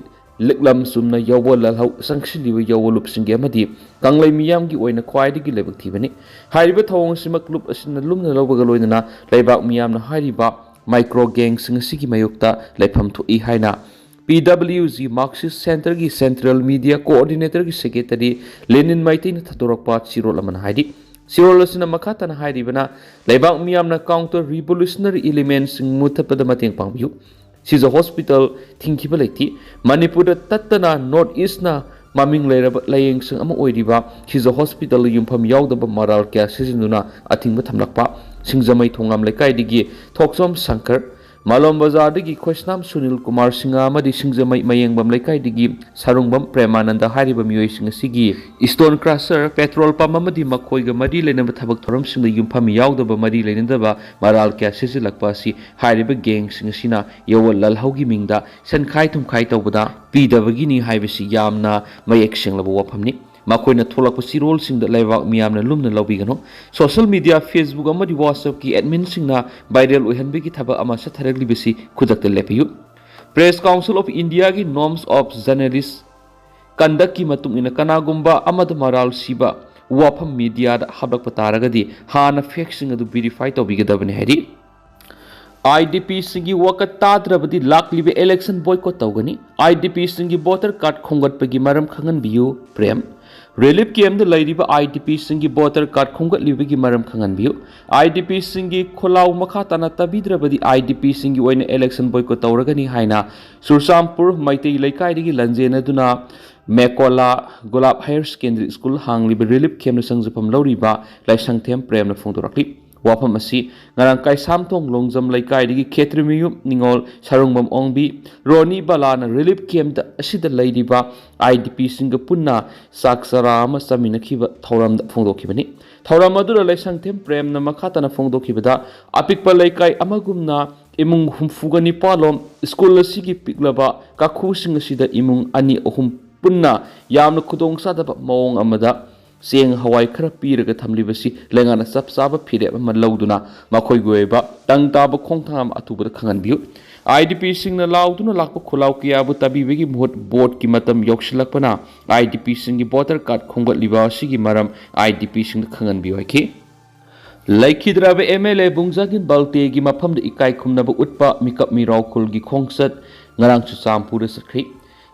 ꯂꯤꯛꯂꯝ ꯆꯨꯝꯅ ꯌꯥꯋꯣꯜ ꯂꯥꯜꯍꯧ ꯆꯪꯁꯤꯜꯂꯤꯕ ꯌꯥꯋꯣꯜꯂꯨꯞꯁꯤꯡꯒꯤ ꯑꯃꯗꯤ ꯀꯪꯂꯩ ꯃꯤꯌꯥꯝꯒꯤ ꯑꯣꯏꯅ ꯈ꯭ꯋꯥꯏꯗꯒꯤ ꯂꯥꯏꯕꯛ ꯊꯤꯕꯅꯤ꯫ ꯍꯥꯏꯔꯤꯕ ꯊꯧꯑꯣꯡꯁꯤꯃꯛ ꯂꯨꯞ ꯑꯁꯤꯅ ꯂꯨꯝꯅ ꯂꯧꯕꯒ ꯂꯣꯏꯅꯅ ꯂꯩꯕꯥꯛ ꯃꯤꯌꯥꯝꯅ ꯍꯥꯏꯔꯤꯕ micro gangꯁꯤꯡ ꯑꯁꯤꯒꯤ ꯃꯥꯌꯣꯛꯇ ꯂꯩꯐꯝ ꯊꯣꯛꯏ ꯍꯥꯏꯅ P W G Marxist Centreꯒꯤ Central Media Coordinatorꯒꯤ Secretary ꯂꯦꯅꯤꯟ ꯃꯩꯇꯩꯅ ꯊꯥꯗꯣꯔꯛꯄ ꯆꯤꯔꯣꯜ ꯑꯃꯅ ꯍꯥꯏꯔꯤ꯫ ꯆꯤꯔꯣꯜ ꯑꯁꯤꯅ ꯃꯈꯥ ꯇꯥꯅ ꯍꯥꯏꯔꯤꯕꯅ, ꯂꯩꯕꯥꯛ ꯃꯤꯌꯥꯝꯅ counter revolutionary elementꯁꯤꯡ ꯃꯨꯊꯠꯄꯗ ꯃꯇꯦꯡ ꯄꯥꯡꯕꯤꯌꯨ꯫ ꯁꯤꯖ hospital ꯊꯤꯡꯈꯤꯕ ꯂꯩꯇꯦ꯫ ꯃꯅꯤꯄꯨꯔꯗ ꯇꯠꯇꯅ North Eastꯅ ꯃꯃꯤꯡ ꯂꯩꯔꯕ ꯂꯥꯌꯦꯡꯁꯪ ꯑꯃ ꯑꯣꯏꯔꯤꯕ ꯁꯤꯖ hospitalꯗ ꯌꯨꯝꯐꯝ ꯌꯥꯎꯗꯕ ꯃꯔꯥꯜ ꯀꯌꯥ ꯁꯤꯖꯤꯟꯅꯗꯨꯅ ꯑꯊꯤꯡꯕ ꯊꯝꯂꯛꯄ, ꯁꯤꯡꯖꯃꯩ ꯊꯣꯉꯥꯝ ꯂꯩꯀꯥꯏꯗꯒꯤ ꯊꯣꯛꯆꯣꯝ ꯁꯪꯀꯔ, ꯃꯥꯂꯣꯝ ꯕꯖꯥꯔꯗꯒꯤ ꯈꯣꯏꯁꯅꯥꯝ ꯁꯨꯅꯤꯜ ꯀꯨꯃꯥꯔ ꯁꯤꯡꯍ ꯑꯃꯗꯤ ꯁꯤꯡꯖꯃꯩ ꯃꯌꯦꯡꯕꯝ ꯂꯩꯀꯥꯏꯗꯒꯤ ꯁꯥꯔꯨꯡꯕꯝ ꯄ꯭ꯔꯦꯃꯥꯅꯟꯗ ꯍꯥꯏꯔꯤꯕ ꯃꯤꯑꯣꯏꯁꯤꯡ ꯑꯁꯤꯒꯤ stone crusher, petrol pump ꯑꯃꯗꯤ ꯃꯈꯣꯏꯒ ꯃꯔꯤ ꯂꯩꯅꯕ ꯊꯕꯛ ꯊꯧꯔꯝꯁꯤꯡꯗ ꯌꯨꯝꯐꯝ ꯌꯥꯎꯗꯕ, ꯃꯔꯤ ꯂꯩꯅꯗꯕ ꯃꯔꯥꯜ ꯀꯌꯥ ꯁꯤꯖꯤꯜꯂꯛꯄ ꯑꯁꯤ ꯍꯥꯏꯔꯤꯕ gangꯁꯤꯡ ꯑꯁꯤꯅ ꯌꯥꯋꯣꯜ ꯂꯥꯜꯍꯧꯒꯤ ꯃꯤꯡꯗ ꯁꯦꯟꯈꯥꯏ ꯊꯨꯝꯈꯥꯏ ꯇꯧꯕꯗ ꯄꯤꯗꯕꯒꯤꯅꯤ ꯍꯥꯏꯕꯁꯤ ꯌꯥꯝꯅ ꯃꯌꯦꯛ ꯁꯦꯡꯂꯕ ꯋꯥꯐꯝꯅꯤ꯫ ꯃꯈꯣꯏꯅ ꯊꯣꯛꯂꯛꯄ ꯆꯤꯔꯣꯜꯁꯤꯡꯗ ꯂꯩꯕꯥꯛ ꯃꯤꯌꯥꯝꯅ ꯂꯨꯝꯅ ꯂꯧꯕꯤꯒꯅꯨ꯫ Social media, Facebook ꯑꯃꯗꯤ WhatsAppꯀꯤ adminꯁꯤꯡꯅ viral ꯑꯣꯏꯍꯟꯕꯒꯤ ꯊꯕꯛ ꯑꯃ ꯆꯠꯊꯔꯛꯂꯤꯕꯁꯤ ꯈꯨꯗꯛꯇ ꯂꯦꯞꯄꯤꯌꯨ꯫ Press Council of Indiaꯒꯤ Norms of Journalist Conductꯀꯤ ꯃꯇꯨꯡ ꯏꯟꯅ ꯀꯅꯥꯒꯨꯝꯕ ꯑꯃꯗ ꯃꯔꯥꯜ ꯁꯤꯕ ꯋꯥꯐꯝ mediaꯗ ꯍꯥꯞꯂꯛꯄ ꯇꯥꯔꯒꯗꯤ ꯍꯥꯟꯅ factꯁꯤꯡ ꯑꯗꯨ verify ꯇꯧꯕꯤꯒꯗꯕꯅꯤ ꯍꯥꯏꯔꯤ꯫ IDPꯁꯤꯡꯒꯤ ꯋꯥꯀꯠ ꯇꯥꯗ꯭ꯔꯕꯗꯤ ꯂꯥꯛꯂꯤꯕ election boycott ꯇꯧꯒꯅꯤ꯫ IDPꯁꯤꯡꯒꯤ voter card ꯈꯣꯝꯒꯠꯄꯒꯤ ꯃꯔꯝ ꯈꯪꯍꯟꯕꯤꯌꯨ, ꯄ꯭ꯔꯦꯝ꯫ Relief campꯗ ꯂꯩꯔꯤꯕ IDPꯁꯤꯡꯒꯤ voter card ꯈꯣꯝꯒꯠꯂꯤꯕꯒꯤ ꯃꯔꯝ ꯈꯪꯍꯟꯕꯤꯌꯨ꯫ IDPꯁꯤꯡꯒꯤ ꯈꯣꯜꯂꯥꯎ ꯃꯈꯥ ꯇꯥꯅ ꯇꯥꯕꯤꯗ꯭ꯔꯕꯗꯤ IDPꯁꯤꯡꯒꯤ ꯑꯣꯏꯅ election boycott ꯇꯧꯔꯒꯅꯤ ꯍꯥꯏꯅ ꯆꯨꯔꯆꯥꯟꯄꯨꯔ ꯃꯩꯇꯩ ꯂꯩꯀꯥꯏꯗꯒꯤ ꯂꯥꯟꯖꯦꯟꯅꯗꯨꯅ ꯃꯦꯀꯣꯂꯥ ꯒꯨꯂꯥꯞ Higher Secondary School ꯍꯥꯡꯂꯤꯕ relief campꯗ ꯆꯪꯖꯐꯝ ꯂꯧꯔꯤꯕ ꯂꯥꯏꯁꯪꯊꯦꯝ ꯄ꯭ꯔꯦꯝꯅ ꯐꯣꯡꯗꯣꯔꯛꯂꯤ꯫ ꯋꯥꯐꯝ ꯑꯁꯤ ꯉꯔꯥꯡ ꯀꯩꯁꯥꯝꯊꯣꯡ ꯂꯣꯡꯖꯝ ꯂꯩꯀꯥꯏꯗꯒꯤ ꯈꯦꯇ꯭ꯔꯤꯃꯌꯨꯝ ꯅꯤꯉꯣꯜ ꯁꯔꯨꯡꯕꯝ ꯑꯣꯡꯕꯤ ꯔꯣꯅꯤ ꯕꯂꯥꯅ ꯔꯤꯂꯤꯐ ꯀꯦꯝꯞꯇ ꯑꯁꯤꯗ ꯂꯩꯔꯤꯕ ꯑꯥꯏ ꯗꯤ ꯄꯤꯁꯤꯡꯒ ꯄꯨꯟꯅ ꯆꯥꯛ ꯆꯔꯥ ꯑꯃ ꯆꯥꯃꯤꯟꯅꯈꯤꯕ ꯊꯧꯔꯝꯗ ꯐꯣꯡꯗꯣꯛꯈꯤꯕꯅꯤ꯫ ꯊꯧꯔꯝ ꯑꯗꯨꯗ ꯂꯩꯁꯪꯊꯦꯝ ꯄ꯭ꯔꯦꯝꯅ ꯃꯈꯥ ꯇꯥꯅ ꯐꯣꯡꯗꯣꯛꯈꯤꯕꯗ, ꯑꯄꯤꯛꯄ ꯂꯩꯀꯥꯏ ꯑꯃꯒꯨꯝꯅ ꯏꯃꯨꯡ ꯍꯨꯝꯐꯨꯒ ꯅꯤꯄꯥꯜꯂꯣꯝ ꯁ꯭ꯀꯨꯜ ꯑꯁꯤꯒꯤ ꯄꯤꯛꯂꯕ ꯀꯥꯈꯨꯁꯤꯡ ꯑꯁꯤꯗ ꯏꯃꯨꯡ ꯑꯅꯤ ꯑꯍꯨꯝ ꯄꯨꯟꯅ ꯌꯥꯝꯅ ꯈꯨꯗꯣꯡꯆꯥꯗꯕ ꯃꯑꯣꯡ ꯑꯃꯗ ꯆꯦꯡ ꯍꯋꯥꯏ ꯈꯔ ꯄꯤꯔꯒ ꯊꯝꯂꯤꯕꯁꯤ ꯂꯩꯉꯥꯛꯅ ꯆꯞ ꯆꯥꯕ ꯐꯤꯔꯦꯞ ꯑꯃ ꯂꯧꯗꯨꯅ ꯃꯈꯣꯏꯒꯤ ꯑꯣꯏꯕ ꯇꯪ ꯇꯥꯕ ꯈꯣꯡꯊꯥꯡ ꯑꯃ ꯑꯊꯨꯕꯗ ꯈꯪꯍꯟꯕꯤꯌꯨ꯫ ꯑꯥꯏ ꯗꯤ ꯄꯤꯁꯤꯡꯅ ꯂꯥꯎꯗꯨꯅ ꯂꯥꯛꯄ ꯈꯣꯜꯂꯥꯎ ꯀꯌꯥꯕꯨ ꯇꯥꯕꯤꯕꯒꯤ ꯃꯍꯨꯠ ꯚꯣꯠꯀꯤ ꯃꯇꯝ ꯌꯧꯁꯤꯜꯂꯛꯄꯅ ꯑꯥꯏ ꯗꯤ ꯄꯤꯁꯤꯡꯒꯤ ꯚꯣꯇꯔ ꯀꯥꯔꯗ ꯈꯣꯝꯒꯠꯂꯤꯕ ꯑꯁꯤꯒꯤ ꯃꯔꯝ ꯑꯥꯏ ꯗꯤ ꯄꯤꯁꯤꯡꯗ ꯈꯪꯍꯟꯕꯤꯌꯨ ꯍꯥꯏꯈꯤ꯫ ꯂꯩꯈꯤꯗ꯭ꯔꯕ ꯑꯦꯝ ꯑꯦꯜ ꯑꯦ ꯕꯨꯡꯖꯥꯒꯤꯟ ꯕꯜꯇꯦꯒꯤ ꯃꯐꯝꯗ ꯏꯀꯥꯏ ꯈꯨꯝꯅꯕ ꯎꯠꯄ ꯃꯤꯀꯞ ꯃꯤꯔꯥꯎꯈꯨꯜꯒꯤ ꯈꯣꯡꯆꯠ ꯉꯔꯥꯡ ꯆꯨꯔꯆꯥꯟꯄꯨꯔꯗ ꯆꯠꯈ꯭ꯔꯤ꯫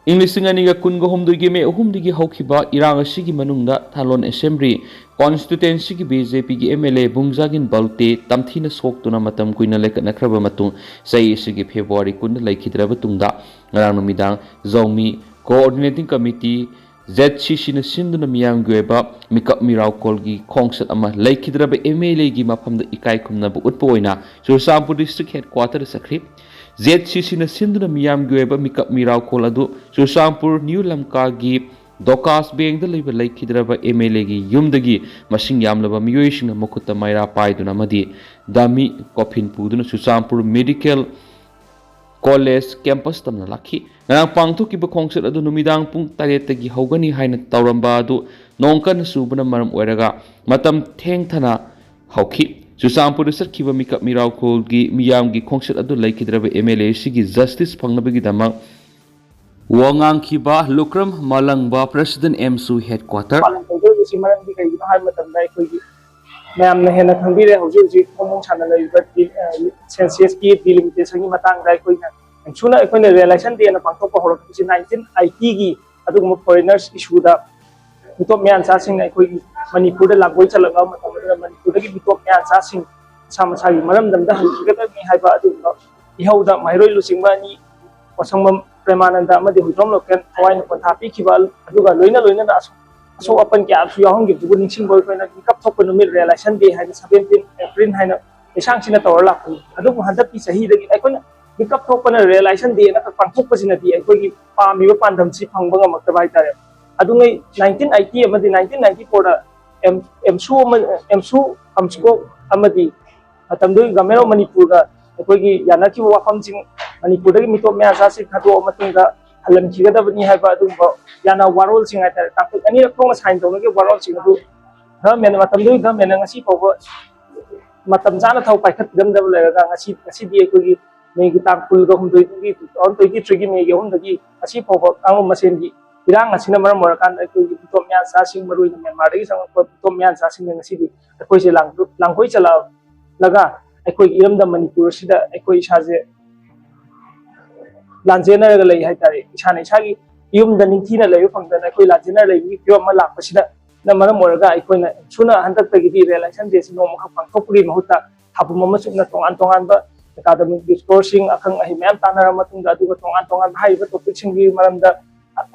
ꯏꯪ ꯂꯤꯁꯤꯡ ꯑꯅꯤꯒ ꯀꯨꯟꯒ ꯍꯨꯝꯗꯣꯏꯒꯤ ꯃꯦ ꯑꯍꯨꯝꯗꯒꯤ ꯍꯧꯈꯤꯕ ꯏꯔꯥꯡ ꯑꯁꯤꯒꯤ ꯃꯅꯨꯡꯗ ꯊꯥꯂꯣꯟ ꯑꯦꯁꯦꯝꯕ꯭ꯂꯤ ꯀꯣꯟꯁꯇꯤꯇ꯭ꯋꯦꯟꯁꯤꯒꯤ ꯕꯤ ꯖꯦ ꯄꯤꯒꯤ ꯑꯦꯝ ꯑꯦꯜ ꯑꯦ ꯕꯨꯡꯖꯥꯒꯤꯟ ꯕꯜꯇꯦ ꯇꯝꯊꯤꯅ ꯁꯣꯛꯇꯨꯅ ꯃꯇꯝ ꯀꯨꯏꯅ ꯂꯩꯈꯠꯅꯈ꯭ꯔꯕ ꯃꯇꯨꯡ, ꯆꯍꯤ ꯑꯁꯤꯒꯤ ꯐꯦꯕ꯭ꯔꯨꯋꯥꯔꯤ ꯀꯨꯟꯗ ꯂꯩꯈꯤꯗ꯭ꯔꯕ ꯇꯨꯡꯗ, ꯉꯔꯥꯡ ꯅꯨꯃꯤꯗꯥꯡ ꯖꯧꯃꯤ ꯀꯣꯑꯣꯔꯗꯤꯅꯦꯇꯤꯡ ꯀꯃꯤꯇꯤ, ꯖꯦꯠ ꯁꯤ ꯁꯤꯅ ꯁꯤꯟꯗꯨꯅ ꯃꯤꯌꯥꯝꯒꯤ ꯑꯣꯏꯕ ꯃꯤꯀꯞ ꯃꯤꯔꯥꯎꯈꯣꯜꯒꯤ ꯈꯣꯡꯆꯠ ꯑꯃ ꯂꯩꯈꯤꯗ꯭ꯔꯕ ꯑꯦꯝ ꯑꯦꯜ ꯑꯦꯒꯤ ꯃꯐꯝꯗ ꯏꯀꯥꯏ ꯈꯨꯝꯅꯕ ꯎꯠꯄ ꯑꯣꯏꯅ ꯆꯨꯔꯆꯥꯟꯄꯨꯔ ꯗꯤꯁꯇ꯭ꯔꯤꯛ ꯍꯦꯗ ꯀ꯭ꯋꯥꯇꯔꯗ ꯆꯠꯈ꯭ꯔꯤ꯫ ꯖꯦꯠ ꯁꯤ ꯁꯤꯅ ꯁꯤꯟꯗꯨꯅ ꯃꯤꯌꯥꯝꯒꯤ ꯑꯣꯏꯕ ꯃꯤꯀꯞ ꯃꯤꯔꯥꯎꯈꯣꯜ ꯑꯗꯨ ꯆꯨꯔꯆꯥꯟꯄꯨꯔ ꯅ꯭ꯌꯨ ꯂꯝꯀꯥꯒꯤ ꯗꯣꯀꯥꯁ ꯕꯦꯡꯗ ꯂꯩꯕ ꯂꯩꯈꯤꯗ꯭ꯔꯕ ꯑꯦꯝ ꯑꯦꯜ ꯑꯦꯒꯤ ꯌꯨꯝꯗꯒꯤ ꯃꯁꯤꯡ ꯌꯥꯝꯂꯕ ꯃꯤꯑꯣꯏꯁꯤꯡꯅ ꯃꯈꯨꯠꯇ ꯃꯩꯔꯥ ꯄꯥꯏꯗꯨꯅ ꯑꯃꯗꯤ ꯗꯃꯤ ꯀꯣꯐꯤꯟ ꯄꯨꯗꯨꯅ ꯆꯨꯔꯆꯥꯟꯄꯨꯔ ꯃꯦꯗꯤꯀꯦꯜ ꯀꯣꯂꯦꯖ ꯀꯦꯝꯄꯁ ꯇꯝꯅ ꯂꯥꯛꯈꯤ꯫ ꯉꯔꯥꯡ ꯄꯥꯡꯊꯣꯛꯈꯤꯕ ꯈꯣꯡꯆꯠ ꯑꯗꯨ ꯅꯨꯃꯤꯗꯥꯡ ꯄꯨꯡ ꯇꯔꯦꯠꯇꯒꯤ ꯍꯧꯒꯅꯤ ꯍꯥꯏꯅ ꯇꯧꯔꯝꯕ ꯑꯗꯨ ꯅꯣꯡ ꯀꯟꯅ ꯆꯨꯕꯅ ꯃꯔꯝ ꯑꯣꯏꯔꯒ ꯃꯇꯝ ꯊꯦꯡꯊꯅ ꯍꯧꯈꯤ꯫ ꯆꯨꯔꯆꯥꯟꯄꯨꯔꯗ ꯆꯠꯈꯤꯕ ꯃꯤꯀꯞ ꯃꯤꯔꯥꯎꯈꯣꯜꯒꯤ ꯃꯤꯌꯥꯝꯒꯤ ꯈꯣꯡꯆꯠ ꯑꯗꯨ ꯂꯩꯈꯤꯗ꯭ꯔꯕ ꯑꯦꯝ ꯑꯦꯜ ꯑꯦ ꯑꯁꯤꯒꯤ ꯖꯁꯇꯤꯁ ꯐꯪꯅꯕꯒꯤꯗꯃꯛ ꯋꯥ ꯉꯥꯡꯈꯤꯕ ꯂꯨꯀ꯭ꯔꯝ ꯃꯥꯂꯪꯕ, ꯄ꯭ꯔꯦꯁꯤꯗꯦꯟ ꯑꯦꯝꯁꯨ ꯍꯦꯗ ꯀ꯭ꯋꯥꯇꯔ꯫ ꯄꯥꯂꯟ ꯇꯧꯗꯧꯔꯤꯕꯁꯤ ꯃꯔꯝꯗꯤ ꯀꯩꯒꯤꯅꯣ ꯍꯥꯏꯕ ꯃꯇꯝꯗ ꯑꯩꯈꯣꯏꯒꯤ ꯃꯌꯥꯝꯅ ꯍꯦꯟꯅ ꯈꯪꯕꯤꯔꯦ, ꯍꯧꯖꯤꯛ ꯍꯧꯖꯤꯛ ꯐꯣꯡ ꯐꯣꯡ ꯁꯥꯅ ꯂꯩꯔꯤꯕ ꯗꯤ-, ꯑ, ꯁꯦꯟꯁꯁꯀꯤ ꯗꯤꯂꯤꯃꯤꯇꯦꯁꯟꯒꯤ ꯃꯇꯥꯡꯗ ꯑꯩꯈꯣꯏꯅ ꯁꯨꯅ ꯑꯩꯈꯣꯏꯅ ꯔꯤꯌꯦꯂꯥꯏꯖꯦꯁꯟ ꯗꯦꯅ ꯄꯥꯡꯊꯣꯛꯄ ꯍꯧꯔꯛꯄꯁꯤ ꯅꯥꯏꯟꯇꯤꯟ ꯑꯥꯏꯇꯤꯒꯤ ꯑꯗꯨꯒꯨꯝꯕ ꯐꯣꯔꯦꯅꯔꯁ ꯏꯁꯨꯗ ꯃꯤꯇꯣꯞ ꯃꯌꯥꯟꯆꯥꯁꯤꯡꯅ ꯑꯩꯈꯣꯏꯒꯤ ꯃꯅꯤꯄꯨꯔꯗ ꯂꯥꯡꯒꯣꯏ ꯆꯜꯂꯛꯂꯕ ꯃꯇꯝ ꯑꯗꯨꯗ ꯃꯅꯤꯄꯨꯔꯗꯒꯤ ꯃꯤꯇꯣꯞ ꯃꯌꯥꯟꯆꯥꯁꯤꯡ ꯃꯁꯥ ꯃꯁꯥꯒꯤ ꯃꯔꯝꯗꯝꯗ ꯍꯟꯈꯤꯒꯗꯕꯅꯤ ꯍꯥꯏꯕ ꯑꯗꯨꯒꯨꯝꯕ ꯏꯍꯧꯗ ꯃꯍꯩꯔꯣꯏ ꯂꯨꯆꯤꯡꯕ ꯑꯅꯤ, ꯄꯣꯠꯁꯪꯕꯝ ꯄ꯭ꯔꯦꯃꯥꯅꯟꯗ ꯑꯃꯗꯤ ꯍꯨꯏꯗ꯭ꯔꯣꯝ ꯂꯣꯀꯦꯟ ꯊꯋꯥꯏꯅ ꯄꯣꯟꯊꯥ ꯄꯤꯈꯤꯕ, ꯑꯗꯨꯒ ꯂꯣꯏꯅ ꯂꯣꯏꯅꯅ ꯑꯁꯨꯝ ꯑꯁꯣꯛ ꯑꯄꯟ ꯀꯌꯥꯁꯨ ꯌꯥꯎꯍꯟꯈꯤꯕꯗꯨꯕꯨ ꯅꯤꯡꯁꯤꯡꯕ ꯑꯩꯈꯣꯏꯅ ꯃꯤꯀꯞ ꯊꯣꯛꯄ ꯅꯨꯃꯤꯠ Realization Day ꯍꯥꯏꯅ seventeen April ꯍꯥꯏꯅ ꯂꯩꯁꯥꯡꯁꯤꯟꯅ ꯇꯧꯔ ꯂꯥꯛꯄꯅꯤ꯫ ꯑꯗꯨꯕꯨ ꯍꯟꯗꯛꯀꯤ ꯆꯍꯤꯗꯒꯤ ꯑꯩꯈꯣꯏꯅ ꯃꯤꯀꯞ ꯊꯣꯛꯄꯅ Realization Day ꯅ ꯈꯛ ꯄꯥꯡꯊꯣꯛꯄꯁꯤꯅꯗꯤ ꯑꯩꯈꯣꯏꯒꯤ ꯄꯥꯝꯃꯤꯕ ꯄꯥꯟꯗꯝꯁꯤ ꯐꯪꯕ ꯉꯝꯃꯛꯇꯕ ꯍꯥꯏꯇꯥꯔꯦ꯫ ꯑꯗꯨꯉꯩ nineteen eighty ꯑꯃꯗꯤ nineteen ninety four ꯗ ꯑꯦꯝ ꯑꯦꯝꯁꯨ ꯑꯃ ꯑꯦꯝꯁꯨ ꯑꯝꯁꯀꯣꯛ ꯑꯃꯗꯤ ꯃꯇꯝꯗꯨꯒꯤ Government of ꯃꯅꯤꯄꯨꯔꯒ ꯑꯩꯈꯣꯏꯒꯤ ꯌꯥꯅꯈꯤꯕ ꯋꯥꯐꯝꯁꯤꯡ, ꯃꯅꯤꯄꯨꯔꯗꯒꯤ ꯃꯤꯇꯣꯞ ꯃꯌꯥꯆꯥꯁꯤꯡ ꯊꯥꯗꯣꯛꯑ ꯃꯇꯨꯡꯗ ꯍꯜꯍꯟꯈꯤꯒꯗꯕꯅꯤ ꯍꯥꯏꯕ ꯑꯗꯨꯒꯨꯝꯕ ꯌꯥꯅ ꯋꯥꯔꯣꯜꯁꯤꯡ ꯍꯥꯏꯇꯥꯔꯦ, ꯇꯥꯡꯀꯛ ꯑꯅꯤꯔꯛ ꯊꯣꯛꯅ sign ꯇꯧꯅꯈꯤꯕ ꯋꯥꯔꯣꯜꯁꯤꯡ ꯑꯗꯨ government, ꯃꯇꯝꯗꯨꯒꯤ government ꯅ ꯉꯁꯤ ꯐꯥꯎꯕ ꯃꯇꯝ ꯆꯥꯅ ꯊꯧ ꯄꯥꯏꯈꯠꯄꯤꯔꯝꯗꯕ ꯂꯩꯔꯒ ꯉꯁꯤ, ꯉꯁꯤꯗꯤ ꯑꯩꯈꯣꯏꯒꯤ ꯃꯦꯒꯤ ꯇꯥꯡ ꯀꯨꯟꯒ ꯍꯨꯝꯗꯣꯏꯗꯒꯤ two thousand twenty three ꯒꯤ ꯃꯦꯒꯤ ꯑꯍꯨꯝꯗꯒꯤ ꯉꯁꯤ ꯐꯥꯎꯕ ꯀꯥꯡꯂꯨꯞ ꯃꯁꯦꯟꯒꯤ ꯏꯔꯥꯡ ꯑꯁꯤꯅ ꯃꯔꯝ ꯑꯣꯏꯔꯀꯥꯟꯗ ꯑꯩꯈꯣꯏꯒꯤ ꯃꯤꯇꯣꯞ ꯃꯌꯥꯆꯥꯁꯤꯡ, ꯃꯔꯨꯑꯣꯏꯅ ꯃ꯭ꯌꯥꯟꯃꯥꯔꯗꯒꯤ ꯆꯪꯂꯛꯄ ꯃꯤꯇꯣꯞ ꯃꯌꯥꯆꯥꯁꯤꯡꯅ ꯉꯁꯤꯗꯤ ꯑꯩꯈꯣꯏꯁꯦ ꯂꯥꯡ-, ꯂꯥꯡꯒꯣꯏ ꯆꯂꯥ-, ꯂꯒ ꯑꯩꯈꯣꯏꯒꯤ ꯏꯔꯝꯗꯝ ꯃꯅꯤꯄꯨꯔ ꯑꯁꯤꯗ ꯑꯩꯈꯣꯏ ꯏꯁꯥꯁꯦ ꯂꯥꯟꯖꯦꯟꯅꯔꯒ ꯂꯩ ꯍꯥꯏꯇꯥꯔꯦ꯫ ꯏꯁꯥꯅ ꯏꯁꯥꯒꯤ ꯌꯨꯝꯗ ꯅꯤꯡꯊꯤꯅ ꯂꯩꯕ ꯐꯪꯗꯅ ꯑꯩꯈꯣꯏ ꯂꯥꯟꯖꯦꯟꯅꯔ ꯂꯩꯕꯒꯤ ꯐꯤꯕꯝ ꯑꯃ ꯂꯥꯛꯄꯁꯤꯗ ꯃꯔꯝ ꯑꯣꯏꯔꯒ ꯑꯩꯈꯣꯏꯅ ꯁꯨꯅ ꯍꯟꯗꯛꯇꯒꯤꯗꯤ Realization Day ꯁꯤ ꯅꯣꯡꯃꯈꯛ ꯄꯥꯡꯊꯣꯛꯄꯒꯤ ꯃꯍꯨꯠꯇ ꯊꯥꯕꯨꯝ ꯑꯃ ꯆꯨꯞꯅ ꯇꯣꯉꯥꯟ ꯇꯣꯉꯥꯟꯕ academic discourse ꯁꯤꯡ, ꯑꯈꯪ ꯑꯍꯩ ꯃꯌꯥꯝ ꯇꯥꯟꯅꯔ ꯃꯇꯨꯡꯗ, ꯑꯗꯨꯒ ꯇꯣꯉꯥꯟ ꯇꯣꯉꯥꯟꯕ ꯍꯥꯏꯔꯤꯕ topic ꯁꯤꯡꯒꯤ ꯃꯔꯝꯗ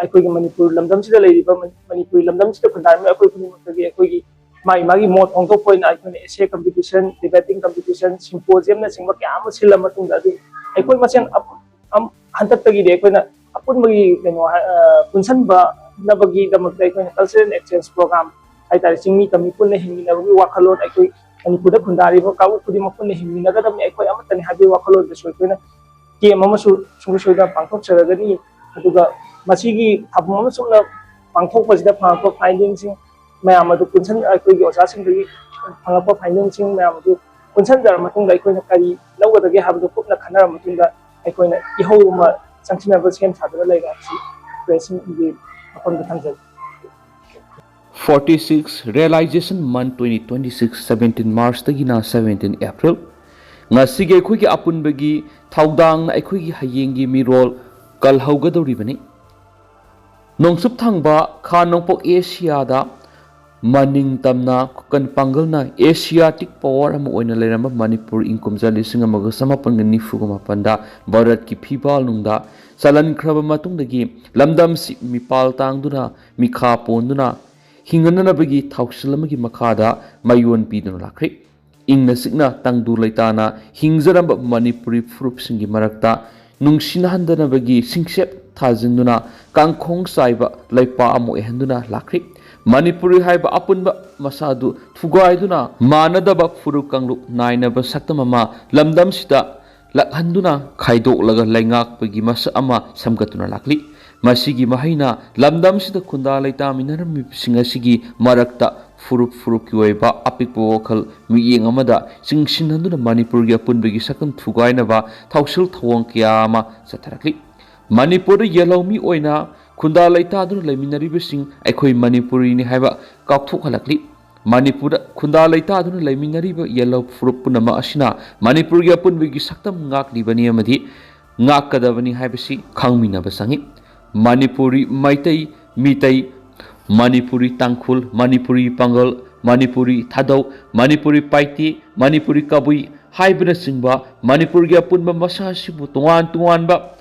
ꯑꯩꯈꯣꯏꯒꯤ ꯃꯅꯤꯄꯨꯔ ꯂꯝꯗꯝꯁꯤꯗ ꯂꯩꯔꯤꯕ, ꯃꯅꯤꯄꯨꯔꯤ ꯂꯝꯗꯝꯁꯤꯗ ꯈꯨꯟꯗꯥꯔꯤꯕ ꯑꯩꯈꯣꯏ ꯈꯨꯗꯤꯡꯃꯛꯇꯒꯤ ꯑꯩꯈꯣꯏꯒꯤ ꯃꯥꯒꯤ ꯃꯥꯒꯤ ꯃꯣꯠ ꯐꯣꯡꯗꯣꯛꯄ ꯑꯣꯏꯅ ꯑꯩꯈꯣꯏꯅ essay competition, debating competition, symposium ꯅꯆꯤꯡꯕ ꯀꯌꯥ ꯑꯃ ꯁꯤꯜꯂ ꯃꯇꯨꯡꯗ ꯑꯗꯨ ꯑꯩꯈꯣꯏ ꯃꯁꯦꯟ ꯑꯞ-, ꯑꯝ-, ꯍꯟꯗꯛꯇꯒꯤꯗꯤ ꯑꯩꯈꯣꯏꯅ ꯑꯄꯨꯟꯕꯒꯤ ꯀꯩꯅꯣ ꯍꯥꯏ-, ꯑ, ꯄꯨꯟꯁꯤꯟꯕꯅꯕꯒꯤꯗꯃꯛꯇ ꯑꯩꯈꯣꯏꯅ cultural exchange program ꯍꯥꯏꯇꯥꯔꯦ, ꯆꯤꯡꯃꯤ ꯇꯝꯃꯤ ꯄꯨꯟꯅ ꯍꯤꯡꯃꯤꯟꯅꯕꯒꯤ ꯋꯥꯈꯜꯂꯣꯟ, ꯑꯩꯈꯣꯏ ꯃꯅꯤꯄꯨꯔꯗ ꯈꯨꯟꯗꯥꯔꯤꯕ ꯀꯥꯡꯂꯨꯞ ꯈꯨꯗꯤꯡꯃꯛ ꯄꯨꯟꯅ ꯍꯤꯡꯃꯤꯟꯅꯒꯗꯕꯅꯤ, ꯑꯩꯈꯣꯏ ꯑꯃꯠꯇꯅꯤ ꯍꯥꯏꯕꯒꯤ ꯋꯥꯈꯜꯂꯣꯟꯗꯁꯨ ꯑꯩꯈꯣꯏꯅ camp ꯑꯃꯁꯨ ꯁꯨꯡꯁꯣꯏ ꯁꯣꯏꯗꯅ ꯄꯥꯡꯊꯣꯛꯆꯔꯒꯅꯤ꯫ ꯑꯗꯨꯒ ꯃꯁꯤꯒꯤ ꯊꯥꯕꯨꯝ ꯑꯃ ꯆꯨꯞꯅ ꯄꯥꯡꯊꯣꯛꯄꯁꯤꯗ ꯐꯪꯉꯛꯄ finding ꯁꯤꯡ ꯃꯌꯥꯝ ꯑꯗꯨ ꯄꯨꯟꯁꯟ-, ꯑꯩꯈꯣꯏꯒꯤ ꯑꯣꯖꯥꯁꯤꯡꯗꯒꯤ ꯐꯪꯉꯛꯄ finding ꯁꯤꯡ ꯃꯌꯥꯝ ꯑꯗꯨ ꯄꯨꯟꯁꯟꯖꯔꯕ ꯃꯇꯨꯡꯗ ꯑꯩꯈꯣꯏꯅ ꯀꯔꯤ ꯂꯧꯒꯗꯒꯦ ꯍꯥꯏꯕꯗꯨ ꯀꯨꯞꯅ ꯈꯟꯅꯔꯕ ꯃꯇꯨꯡꯗ ꯑꯩꯈꯣꯏꯅ ꯏꯍꯧ ꯑꯃ ꯆꯪꯁꯤꯟꯅꯕ ꯁꯦꯝ ꯁꯥꯗꯨꯅ ꯂꯩꯔꯦ ꯍꯥꯏꯕꯁꯤ press ꯁꯤꯡꯒꯤ ꯃꯐꯝꯗ ꯊꯝꯖꯒꯦ꯫ Forty six, Realization Month twenty twenty six, seventeen March ꯇꯒꯤꯅ seventeen April꯫ ꯉꯁꯤꯒꯤ ꯑꯩꯈꯣꯏꯒꯤ ꯑꯄꯨꯟꯕꯒꯤ ꯊꯧꯗꯥꯡꯅ ꯑꯩꯈꯣꯏꯒꯤ ꯍꯌꯦꯡꯒꯤ ꯃꯤꯔꯣꯜ ꯀꯜꯍꯧꯒꯗꯧꯔꯤꯕꯅꯤ꯫ ꯅꯣꯡꯆꯨꯞ ꯊꯪꯕ ꯈꯥ ꯅꯣꯡꯄꯣꯛ ꯑꯦꯁꯤꯌꯥꯗ ꯃꯅꯤꯡ ꯇꯝꯅ ꯈꯨꯀꯟ ꯄꯥꯡꯒꯜꯅ Asiatic power ꯑꯃ ꯑꯣꯏꯅ ꯂꯩꯔꯝꯕ ꯃꯅꯤꯄꯨꯔ ꯏꯪ ꯀꯨꯝꯖꯥ ꯂꯤꯁꯤꯡ ꯑꯃꯒ ꯆꯃꯥꯄꯟꯒ ꯅꯤꯐꯨꯒ ꯃꯥꯄꯟꯗ ꯚꯥꯔꯠꯀꯤ ꯐꯤꯕꯥꯜꯅꯨꯡꯗ ꯆꯜꯍꯟꯈ꯭ꯔꯕ ꯃꯇꯨꯡꯗꯒꯤ ꯂꯝꯗꯝꯁꯤ ꯃꯤꯄꯥꯜ ꯇꯥꯡꯗꯨꯅ, ꯃꯤꯈꯥ ꯄꯣꯟꯗꯨꯅ, ꯍꯤꯡꯍꯟꯅꯅꯕꯒꯤ ꯊꯧꯁꯤꯜ ꯑꯃꯒꯤ ꯃꯈꯥꯗ ꯃꯥꯏꯑꯣꯟ ꯄꯤꯗꯨꯅ ꯂꯥꯛꯈ꯭ꯔꯤ꯫ ꯏꯪꯅ ꯆꯤꯛꯅ ꯇꯪꯗꯨ ꯂꯩꯇꯥꯅ ꯍꯤꯡꯖꯔꯝꯕ ꯃꯅꯤꯄꯨꯔꯤ ꯐꯨꯔꯨꯞꯁꯤꯡꯒꯤ ꯃꯔꯛꯇ ꯅꯨꯡꯁꯤꯅꯍꯟꯗꯅꯕꯒꯤ ꯁꯤꯡꯁꯦꯞ ꯊꯥꯖꯤꯟꯗꯨꯅ ꯀꯥꯡꯈꯣꯡ ꯆꯥꯏꯕ ꯂꯩꯄꯥꯛ ꯑꯃ ꯑꯣꯏꯍꯟꯗꯨꯅ ꯂꯥꯛꯈ꯭ꯔꯤ꯫ ꯃꯅꯤꯄꯨꯔꯤ ꯍꯥꯏꯕ ꯑꯄꯨꯟꯕ ꯃꯁꯥꯗꯨ ꯊꯨꯒꯥꯏꯗꯨꯅ ꯃꯥꯟꯅꯗꯕ ꯐꯨꯔꯨꯞ ꯀꯥꯡꯂꯨꯞ ꯅꯥꯏꯅꯕ ꯁꯛꯇꯝ ꯑꯃ ꯂꯝꯗꯝꯁꯤꯗ ꯂꯥꯛꯍꯟꯗꯨꯅ ꯈꯥꯏꯗꯣꯛꯂꯒ ꯂꯩꯉꯥꯛꯄꯒꯤ ꯃꯁꯛ ꯑꯃ ꯁꯦꯝꯒꯠꯇꯨꯅ ꯂꯥꯛꯂꯤ꯫ ꯃꯁꯤꯒꯤ ꯃꯍꯩꯅ ꯂꯝꯗꯝꯁꯤꯗ ꯈꯨꯟꯗꯥ ꯂꯩꯇꯥꯃꯤꯟꯅꯔꯝꯃꯤꯕꯁꯤꯡ ꯑꯁꯤꯒꯤ ꯃꯔꯛꯇ ꯐꯨꯔꯨꯞ ꯐꯨꯔꯨꯞꯀꯤ ꯑꯣꯏꯕ ꯑꯄꯤꯛꯄ ꯋꯥꯈꯜ ꯃꯤꯠꯌꯦꯡ ꯑꯃꯗ ꯆꯤꯡꯁꯤꯟꯍꯟꯗꯨꯅ ꯃꯅꯤꯄꯨꯔꯒꯤ ꯑꯄꯨꯟꯕꯒꯤ ꯁꯛꯇꯝ ꯊꯨꯒꯥꯏꯅꯕ ꯊꯧꯁꯤꯜ ꯊꯧꯑꯣꯡ ꯀꯌꯥ ꯑꯃ ꯆꯠꯊꯔꯛꯂꯤ꯫ ꯃꯅꯤꯄꯨꯔꯗ ꯌꯦꯜꯍꯧꯃꯤ ꯑꯣꯏꯅ ꯈꯨꯟꯗꯥ ꯂꯩꯇꯥꯗꯨꯅ ꯂꯩꯃꯤꯟꯅꯔꯤꯕꯁꯤꯡ ꯑꯩꯈꯣꯏ ꯃꯅꯤꯄꯨꯔꯤꯅꯤ ꯍꯥꯏꯕ ꯀꯥꯎꯊꯣꯛꯍꯜꯂꯛꯂꯤ꯫ ꯃꯅꯤꯄꯨꯔꯗ ꯈꯨꯟꯗꯥ ꯂꯩꯇꯥꯗꯨꯅ ꯂꯩꯃꯤꯟꯅꯔꯤꯕ ꯌꯦꯜꯍꯧ ꯐꯨꯔꯨꯞ ꯄꯨꯝꯅꯃꯛ ꯑꯁꯤꯅ ꯃꯅꯤꯄꯨꯔꯒꯤ ꯑꯄꯨꯟꯕꯒꯤ ꯁꯛꯇꯝ ꯉꯥꯛꯂꯤꯕꯅꯤ ꯑꯃꯗꯤ ꯉꯥꯛꯀꯗꯕꯅꯤ ꯍꯥꯏꯕꯁꯤ ꯈꯪꯃꯤꯟꯅꯕ ꯆꯪꯏ꯫ ꯃꯅꯤꯄꯨꯔꯤ ꯃꯩꯇꯩ, ꯃꯤꯇꯩ, ꯃꯅꯤꯄꯨꯔꯤ ꯇꯥꯡꯈꯨꯜ, ꯃꯅꯤꯄꯨꯔꯤ ꯄꯥꯡꯒꯜ, ꯃꯅꯤꯄꯨꯔꯤ ꯊꯥꯗꯧ, ꯃꯅꯤꯄꯨꯔꯤ ꯄꯥꯏꯇꯦ, ꯃꯅꯤꯄꯨꯔꯤ ꯀꯕꯨꯏ ꯍꯥꯏꯕꯅꯆꯤꯡꯕ ꯃꯅꯤꯄꯨꯔꯒꯤ ꯑꯄꯨꯟꯕ ꯃꯁꯥ ꯑꯁꯤꯕꯨ ꯇꯣꯉꯥꯟ ꯇꯣꯉꯥꯟꯕ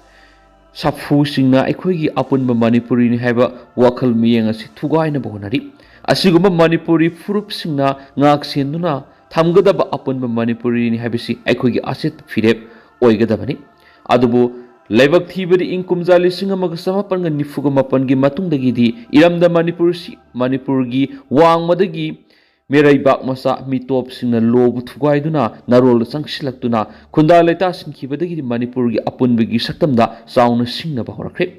ꯁꯥꯐꯨꯁꯤꯡꯅ ꯑꯩꯈꯣꯏꯒꯤ ꯑꯄꯨꯟꯕ ꯃꯅꯤꯄꯨꯔꯤꯅꯤ ꯍꯥꯏꯕ ꯋꯥꯈꯜ ꯃꯤꯠꯌꯦꯡ ꯑꯁꯤ ꯊꯨꯒꯥꯏꯅꯕ ꯍꯣꯠꯅꯔꯤ꯫ ꯑꯁꯤꯒꯨꯝꯕ ꯃꯅꯤꯄꯨꯔꯤ ꯐꯨꯔꯨꯞꯁꯤꯡꯅ ꯉꯥꯛ ꯁꯦꯟꯗꯨꯅ ꯊꯝꯒꯗꯕ ꯑꯄꯨꯟꯕ ꯃꯅꯤꯄꯨꯔꯤꯅꯤ ꯍꯥꯏꯕꯁꯤ ꯑꯩꯈꯣꯏꯒꯤ ꯑꯆꯦꯠꯄ ꯐꯤꯔꯦꯞ ꯑꯣꯏꯒꯗꯕꯅꯤ꯫ ꯑꯗꯨꯕꯨ ꯂꯥꯏꯕꯛ ꯊꯤꯕꯗꯤ ꯏꯪ ꯀꯨꯝꯖꯥ ꯂꯤꯁꯤꯡ ꯑꯃꯒ ꯆꯃꯥꯄꯟꯒ ꯅꯤꯐꯨꯒ ꯃꯥꯄꯟꯒꯤ ꯃꯇꯨꯡꯗꯒꯤꯗꯤ ꯏꯔꯝꯗꯝ ꯃꯅꯤꯄꯨꯔꯁꯤ ꯃꯅꯤꯄꯨꯔꯒꯤ ꯋꯥꯡꯃꯗꯒꯤ ꯃꯤꯔꯩꯕꯥꯛ ꯃꯆꯥ ꯃꯤꯇꯣꯞꯁꯤꯡꯅ ꯂꯣꯕꯨ ꯊꯨꯒꯥꯏꯗꯨꯅ ꯅꯥꯔꯣꯜꯗ ꯆꯪꯁꯤꯜꯂꯛꯇꯨꯅ ꯈꯨꯟꯗꯥ ꯂꯩꯇꯥꯁꯤꯟꯈꯤꯕꯗꯒꯤꯗꯤ ꯃꯅꯤꯄꯨꯔꯒꯤ ꯑꯄꯨꯟꯕꯒꯤ ꯁꯛꯇꯝꯗ ꯆꯥꯎꯅ ꯁꯤꯡꯅꯕ ꯍꯧꯔꯛꯈ꯭ꯔꯦ꯫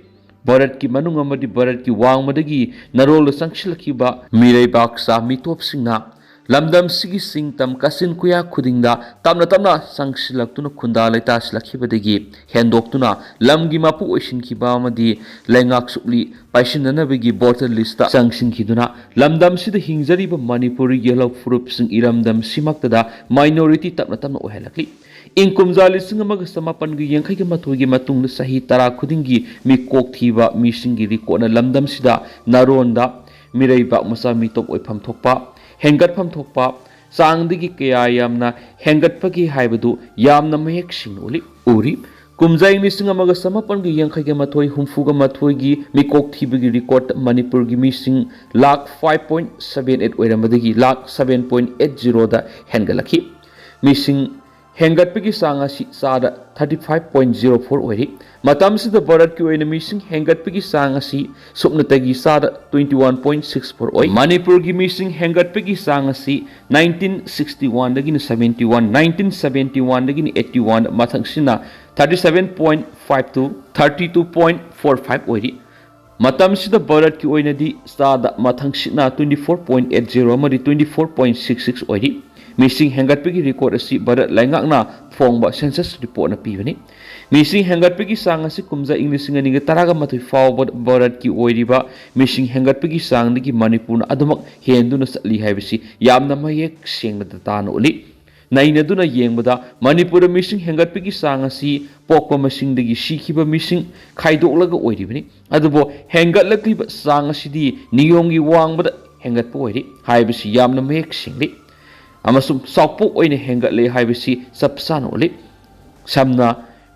ꯚꯥꯔꯠꯀꯤ ꯃꯅꯨꯡ ꯑꯃꯗꯤ ꯚꯥꯔꯠꯀꯤ ꯋꯥꯡꯃꯗꯒꯤ ꯅꯥꯔꯣꯜꯗ ꯆꯪꯁꯤꯜꯂꯛꯈꯤꯕ ꯃꯤꯔꯩꯕꯥꯛ ꯆꯥ ꯃꯤꯇꯣꯞꯁꯤꯡꯅ ꯂꯝꯗꯝꯁꯤꯒꯤ ꯆꯤꯡ ꯇꯝ ꯀꯥꯆꯤꯟ ꯀꯣꯌꯥ ꯈꯨꯗꯤꯡꯗ ꯇꯞꯅ ꯇꯞꯅ ꯆꯪꯁꯤꯜꯂꯛꯇꯨꯅ ꯈꯨꯟꯗꯥ ꯂꯩꯇꯥꯁꯤꯜꯂꯛꯈꯤꯕꯗꯒꯤ ꯍꯦꯟꯗꯣꯛꯇꯨꯅ ꯂꯝꯒꯤ ꯃꯄꯨ ꯑꯣꯏꯁꯤꯟꯈꯤꯕ ꯑꯃꯗꯤ ꯂꯩꯉꯥꯛ ꯁꯨꯞꯂꯤ ꯄꯥꯏꯁꯤꯟꯅꯅꯕꯒꯤ voter list ꯇ ꯆꯪꯁꯤꯟꯈꯤꯗꯨꯅ ꯂꯝꯗꯝꯁꯤꯗ ꯍꯤꯡꯖꯔꯤꯕ ꯃꯅꯤꯄꯨꯔꯤ ꯌꯦꯜꯍꯧ ꯐꯨꯔꯨꯞꯁꯤꯡ ꯏꯔꯝꯗꯝꯁꯤꯃꯛꯇꯗ minority ꯇꯞꯅ ꯇꯞꯅ ꯑꯣꯏꯍꯜꯂꯛꯂꯤ꯫ ꯏꯪ ꯀꯨꯝꯖꯥ ꯂꯤꯁꯤꯡ ꯑꯃꯒ ꯆꯃꯥꯄꯟꯒ ꯌꯥꯡꯈꯩꯒ ꯃꯥꯊꯣꯏꯒꯤ ꯃꯇꯨꯡꯗ ꯆꯍꯤ ꯇꯔꯥ ꯈꯨꯗꯤꯡꯒꯤ ꯃꯤꯀꯣꯛ ꯊꯤꯕ ꯃꯤꯁꯤꯡꯒꯤ ꯔꯤꯀꯣꯠꯅ ꯂꯝꯗꯝꯁꯤꯗ ꯅꯥꯔꯣꯟꯗ ꯃꯤꯔꯩꯕꯥꯛ ꯃꯆꯥ ꯃꯤꯇꯣꯞ ꯑꯣꯏꯐꯝ ꯊꯣꯛꯄ, ꯍꯦꯟꯒꯠꯐꯝ ꯊꯣꯛꯄ, ꯆꯥꯡꯗꯒꯤ ꯀꯌꯥ ꯌꯥꯝꯅ ꯍꯦꯟꯒꯠꯄꯒꯦ ꯍꯥꯏꯕꯗꯨ ꯌꯥꯝꯅ ꯃꯌꯦꯛ ꯁꯦꯡꯅ ꯎꯠꯂꯤ, ꯎꯔꯤ꯫ ꯀꯨꯝꯖꯥ ꯏꯪ ꯂꯤꯁꯤꯡ ꯑꯃꯒ ꯆꯃꯥꯄꯟꯒ ꯌꯥꯡꯈꯩꯒ ꯃꯥꯊꯣꯏ ꯍꯨꯝꯐꯨꯒ ꯃꯥꯊꯣꯏꯒꯤ ꯃꯤꯀꯣꯛ ꯊꯤꯕꯒꯤ ꯔꯦꯀꯣꯔꯗ ꯃꯅꯤꯄꯨꯔꯒꯤ ꯃꯤꯁꯤꯡ lakh five point seven eight ꯑꯣꯏꯔꯝꯕꯗꯒꯤ ꯂꯥꯈ ꯁꯚꯦꯟ ꯄꯣꯏꯟ ꯑꯩꯠ ꯖꯤꯔꯣꯗ ꯍꯦꯟꯒꯠꯂꯛꯈꯤ꯫ ꯃꯤꯁꯤꯡ ꯍꯦꯟꯒꯠꯄꯒꯤ ꯆꯥꯡ ꯑꯁꯤ ꯆꯥꯗ thirty five point zero four ꯑꯣꯏꯔꯤ꯫ ꯃꯇꯝꯁꯤꯗ ꯚꯥꯔꯠꯀꯤ ꯑꯣꯏꯅ ꯃꯤꯁꯤꯡ ꯍꯦꯟꯒꯠꯄꯒꯤ ꯆꯥꯡ ꯑꯁꯤ ꯁꯨꯞꯅꯇꯒꯤ ꯆꯥꯗ twenty one point six four ꯑꯣꯏ꯫ ꯃꯅꯤꯄꯨꯔꯒꯤ ꯃꯤꯁꯤꯡ ꯍꯦꯟꯒꯠꯄꯒꯤ ꯆꯥꯡ ꯑꯁꯤ ꯅꯥꯏꯟꯇꯤꯟ ꯁꯤꯛꯁꯇꯤ ꯋꯥꯟꯗꯒꯤꯅ ꯁꯚꯦꯟꯇꯤ ꯋꯥꯟ, ꯅꯥꯏꯟꯇꯤꯟ ꯁꯚꯦꯟꯇꯤ ꯋꯥꯟꯗꯒꯤꯅ ꯑꯩꯠꯇꯤ ꯋꯥꯟ, ꯃꯊꯪꯁꯤꯅ thirty seven point five two, thirty two point four five ꯑꯣꯏꯔꯤ꯫ ꯃꯇꯝꯁꯤꯗ ꯚꯥꯔꯠꯀꯤ ꯑꯣꯏꯅꯗꯤ ꯆꯥꯗ ꯃꯊꯪꯁꯤꯠꯅ twenty four point eight zero ꯑꯃꯗꯤ twenty four point six six ꯑꯣꯏꯔꯤ꯫ ꯃꯤꯁꯤꯡ ꯍꯦꯟꯒꯠꯄꯒꯤ ꯔꯦꯀꯣꯔꯗ ꯑꯁꯤ ꯚꯥꯔꯠ ꯂꯩꯉꯥꯛꯅ ꯐꯣꯡꯕ ꯁꯦꯟꯁꯁ ꯔꯤꯄꯣꯔꯠꯅ ꯄꯤꯕꯅꯤ꯫ ꯃꯤꯁꯤꯡ ꯍꯦꯟꯒꯠꯄꯒꯤ ꯆꯥꯡ ꯑꯁꯤ ꯀꯨꯝꯖꯥ ꯏꯪ ꯂꯤꯁꯤꯡ ꯑꯅꯤꯒ ꯇꯔꯥꯒ ꯃꯥꯊꯣꯏ ꯐꯥꯎꯕ ꯚꯥꯔꯠꯀꯤ ꯑꯣꯏꯔꯤꯕ ꯃꯤꯁꯤꯡ ꯍꯦꯟꯒꯠꯄꯒꯤ ꯆꯥꯡꯗꯒꯤ ꯃꯅꯤꯄꯨꯔꯅ ꯑꯗꯨꯃꯛ ꯍꯦꯟꯗꯨꯅ ꯆꯠꯂꯤ ꯍꯥꯏꯕꯁꯤ ꯌꯥꯝꯅ ꯃꯌꯦꯛ ꯁꯦꯡꯅ ꯗꯇꯥꯅ ꯎꯠꯂꯤ꯫ ꯅꯩꯅꯗꯨꯅ ꯌꯦꯡꯕꯗ ꯃꯅꯤꯄꯨꯔꯗ ꯃꯤꯁꯤꯡ ꯍꯦꯟꯒꯠꯄꯒꯤ ꯆꯥꯡ ꯑꯁꯤ ꯄꯣꯛꯄ ꯃꯁꯤꯡꯗꯒꯤ ꯁꯤꯈꯤꯕ ꯃꯤꯁꯤꯡ ꯈꯥꯏꯗꯣꯛꯂꯒ ꯑꯣꯏꯔꯤꯕꯅꯤ꯫ ꯑꯗꯨꯕꯨ ꯍꯦꯟꯒꯠꯂꯛꯂꯤꯕ ꯆꯥꯡ ꯑꯁꯤꯗꯤ ꯅꯤꯌꯣꯝꯒꯤ ꯋꯥꯡꯃꯗ ꯍꯦꯟꯒꯠꯄ ꯑꯣꯏꯔꯤ ꯍꯥꯏꯕꯁꯤ ꯌꯥꯝꯅ ꯃꯌꯦꯛ ꯁꯦꯡꯂꯤ꯫ ꯑꯃꯁꯨꯡ ꯆꯥꯎꯄꯣꯛ ꯑꯣꯏꯅ ꯍꯦꯟꯒꯠꯂꯦ ꯍꯥꯏꯕꯁꯤ ꯆꯞ ꯆꯥꯅ ꯎꯠꯂꯤ꯫ ꯁꯝꯅ,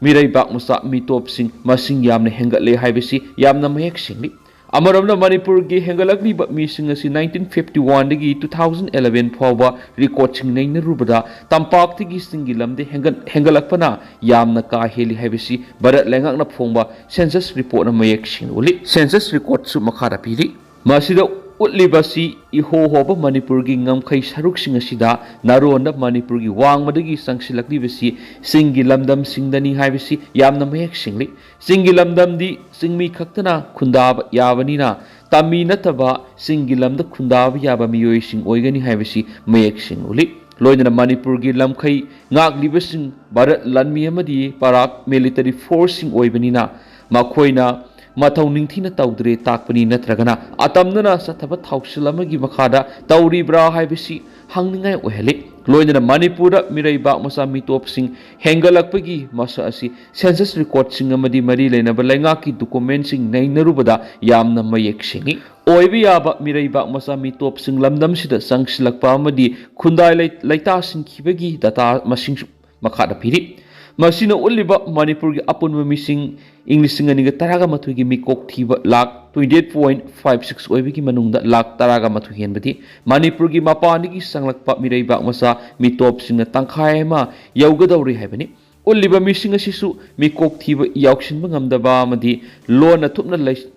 ꯃꯤꯔꯩꯕꯥꯛ ꯃꯆꯥ ꯃꯤꯇꯣꯞꯁꯤꯡ ꯃꯁꯤꯡ ꯌꯥꯝꯅ ꯍꯦꯟꯒꯠꯂꯦ ꯍꯥꯏꯕꯁꯤ ꯌꯥꯝꯅ ꯃꯌꯦꯛ ꯁꯦꯡꯂꯤ꯫ ꯑꯃꯔꯣꯝꯗ ꯃꯅꯤꯄꯨꯔꯒꯤ ꯍꯦꯟꯒꯠꯂꯛꯂꯤꯕ ꯃꯤꯁꯤꯡ ꯑꯁꯤ ꯅꯥꯏꯟꯇꯤꯟ ꯐꯤꯐꯇꯤ ꯋꯥꯟꯗꯒꯤ ꯇꯨ ꯊꯥꯎꯖꯟ ꯑꯦꯂꯚꯦꯟ ꯐꯥꯎꯕ ꯔꯦꯀꯣꯔꯗꯁꯤꯡ ꯅꯩꯅꯔꯨꯕꯗ ꯇꯝꯄꯥꯛꯇꯒꯤ ꯆꯤꯡꯒꯤ ꯂꯝꯗ ꯍꯦꯟꯒꯠ-, ꯍꯦꯟꯒꯠꯂꯛꯄꯅ ꯌꯥꯝꯅ ꯀꯥ ꯍꯦꯜꯂꯤ ꯍꯥꯏꯕꯁꯤ ꯚꯥꯔꯠ ꯂꯩꯉꯥꯛꯅ ꯐꯣꯡꯕ ꯁꯦꯟꯁꯁ ꯔꯤꯄꯣꯔꯠꯅ ꯃꯌꯦꯛ ꯁꯦꯡꯅ ꯎꯠꯂꯤ꯫ ꯁꯦꯟꯁꯁ ꯔꯦꯀꯣꯔꯗꯁꯨ ꯃꯈꯥꯗ ꯄꯤꯔꯤ꯫ ꯃꯁꯤꯗ ꯎꯠꯂꯤꯕꯁꯤ ꯏꯍꯣ ꯍꯣꯕ ꯃꯅꯤꯄꯨꯔꯒꯤ ꯉꯝꯈꯩ ꯁꯔꯨꯛꯁꯤꯡ ꯑꯁꯤꯗ ꯅꯥꯔꯣꯟꯗ ꯃꯅꯤꯄꯨꯔꯒꯤ ꯋꯥꯡꯃꯗꯒꯤ ꯆꯪꯁꯤꯜꯂꯛꯂꯤꯕꯁꯤ ꯆꯤꯡꯒꯤ ꯂꯝꯗꯝꯁꯤꯡꯗꯅꯤ ꯍꯥꯏꯕꯁꯤ ꯌꯥꯝꯅ ꯃꯌꯦꯛ ꯁꯦꯡꯂꯤ꯫ ꯆꯤꯡꯒꯤ ꯂꯝꯗꯝꯗꯤ ꯆꯤꯡꯃꯤ ꯈꯛꯇꯅ ꯈꯨꯟꯗꯥꯕ ꯌꯥꯕꯅꯤꯅ, ꯇꯝꯃꯤ ꯅꯠꯇꯕ ꯆꯤꯡꯒꯤ ꯂꯝꯗ ꯈꯨꯟꯗꯥꯕ ꯌꯥꯕ ꯃꯤꯑꯣꯏꯁꯤꯡ ꯑꯣꯏꯒꯅꯤ ꯍꯥꯏꯕꯁꯤ ꯃꯌꯦꯛ ꯁꯦꯡꯅ ꯎꯠꯂꯤ꯫ ꯂꯣꯏꯅꯅ ꯃꯅꯤꯄꯨꯔꯒꯤ ꯂꯝꯈꯩ ꯉꯥꯛꯂꯤꯕꯁꯤꯡ ꯚꯥꯔꯠ ꯂꯥꯟꯃꯤ ꯑꯃꯗꯤ ꯄꯔꯥꯛ ꯃꯤꯂꯤꯇꯔꯤ ꯐꯣꯔꯁꯁꯤꯡ ꯑꯣꯏꯕꯅꯤꯅ, ꯃꯈꯣꯏꯅ ꯃꯊꯧ ꯅꯤꯡꯊꯤꯅ ꯇꯧꯗ꯭ꯔꯦ ꯇꯥꯛꯄꯅꯤ, ꯅꯠꯇ꯭ꯔꯒꯅ ꯑꯇꯝꯅꯅ ꯆꯠꯊꯕ ꯊꯧꯁꯤꯜ ꯑꯃꯒꯤ ꯃꯈꯥꯗ ꯇꯧꯔꯤꯕ꯭ꯔꯥ ꯍꯥꯏꯕꯁꯤ ꯍꯪꯅꯤꯡꯉꯥꯏ ꯑꯣꯏꯍꯜꯂꯤ꯫ ꯂꯣꯏꯅꯅ ꯃꯅꯤꯄꯨꯔꯗ ꯃꯤꯔꯩꯕꯥꯛ ꯃꯆꯥ ꯃꯤꯇꯣꯞꯁꯤꯡ ꯍꯦꯟꯒꯠꯂꯛꯄꯒꯤ ꯃꯁꯛ ꯑꯁꯤ ꯁꯦꯟꯁꯁ ꯔꯦꯀꯣꯔꯗꯁꯤꯡ ꯑꯃꯗꯤ ꯃꯔꯤ ꯂꯩꯅꯕ ꯂꯩꯉꯥꯛꯀꯤ ꯗꯣꯀꯨꯃꯦꯟꯁꯤꯡ ꯅꯩꯅꯔꯨꯕꯗ ꯌꯥꯝꯅ ꯃꯌꯦꯛ ꯁꯦꯡꯏ꯫ ꯑꯣꯏꯕ ꯌꯥꯕ ꯃꯤꯔꯩꯕꯥꯛ ꯃꯆꯥ ꯃꯤꯇꯣꯞꯁꯤꯡ ꯂꯝꯗꯝꯁꯤꯗ ꯆꯪꯁꯤꯜꯂꯛꯄ ꯑꯃꯗꯤ ꯈꯨꯟꯗꯥꯏ ꯂꯩ-, ꯂꯩꯇꯥꯁꯤꯟꯈꯤꯕꯒꯤ ꯗꯇꯥ ꯃꯁꯤꯡꯁꯨ ꯃꯈꯥꯗ ꯄꯤꯔꯤ꯫ ꯃꯁꯤꯅ ꯎꯠꯂꯤꯕ ꯃꯅꯤꯄꯨꯔꯒꯤ ꯑꯄꯨꯟꯕ ꯃꯤꯁꯤꯡ ꯏꯪ ꯂꯤꯁꯤꯡ ꯑꯅꯤꯒ ꯇꯔꯥꯒ ꯃꯥꯊꯣꯏꯒꯤ ꯃꯤꯀꯣꯛ ꯊꯤꯕ lakh twenty eight point five six ꯑꯣꯏꯕꯒꯤ ꯃꯅꯨꯡꯗ ꯂꯥꯈ ꯇꯔꯥꯒ ꯃꯥꯊꯣꯏ ꯍꯦꯟꯕꯗꯤ ꯃꯅꯤꯄꯨꯔꯒꯤ ꯃꯄꯥꯟꯗꯒꯤ ꯆꯪꯂꯛꯄ ꯃꯤꯔꯩꯕꯥꯛ ꯃꯆꯥ ꯃꯤꯇꯣꯞꯁꯤꯡꯅ ꯇꯪꯈꯥꯏ ꯑꯃ ꯌꯧꯒꯗꯧꯔꯤ ꯍꯥꯏꯕꯅꯤ꯫ ꯎꯠꯂꯤꯕ ꯃꯤꯁꯤꯡ ꯑꯁꯤꯁꯨ ꯃꯤꯀꯣꯛ ꯊꯤꯕ ꯌꯥꯎꯁꯤꯟꯕ ꯉꯝꯗꯕ ꯑꯃꯗꯤ ꯂꯣꯟꯅ ꯊꯨꯞꯅ ꯂꯩ-,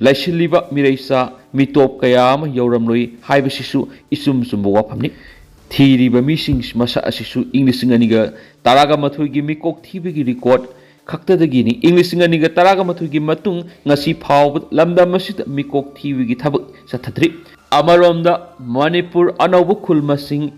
ꯂꯩꯁꯤꯜꯂꯤꯕ ꯃꯤꯔꯩꯆꯥ ꯃꯤꯇꯣꯞ ꯀꯌꯥ ꯑꯃ ꯌꯧꯔꯝꯂꯣꯏ ꯍꯥꯏꯕꯁꯤꯁꯨ ꯏꯆꯨꯝ ꯆꯨꯝꯕ ꯋꯥꯐꯝꯅꯤ꯫ ꯊꯤꯔꯤꯕ ꯃꯤꯁꯤꯡ ꯃꯁꯛ ꯑꯁꯤꯁꯨ ꯏꯪ ꯂꯤꯁꯤꯡ ꯑꯅꯤꯒ ꯇꯔꯥꯒ ꯃꯥꯊꯣꯏꯒꯤ ꯃꯤꯀꯣꯛ ꯊꯤꯕꯒꯤ ꯔꯦꯀꯣꯔꯗ ꯈꯛꯇꯗꯒꯤꯅꯤ꯫ ꯏꯪ ꯂꯤꯁꯤꯡ ꯑꯅꯤꯒ ꯇꯔꯥꯒ ꯃꯥꯊꯣꯏꯒꯤ ꯃꯇꯨꯡ ꯉꯁꯤ ꯐꯥꯎꯕ ꯂꯝꯗꯝ ꯑꯁꯤꯗ ꯃꯤꯀꯣꯛ ꯊꯤꯕꯒꯤ ꯊꯕꯛ ꯆꯠꯊꯗ꯭ꯔꯤ꯫ ꯑꯃꯔꯣꯝꯗ ꯃꯅꯤꯄꯨꯔ ꯑꯅꯧꯕ ꯈꯨꯜ ꯃꯁꯤꯡ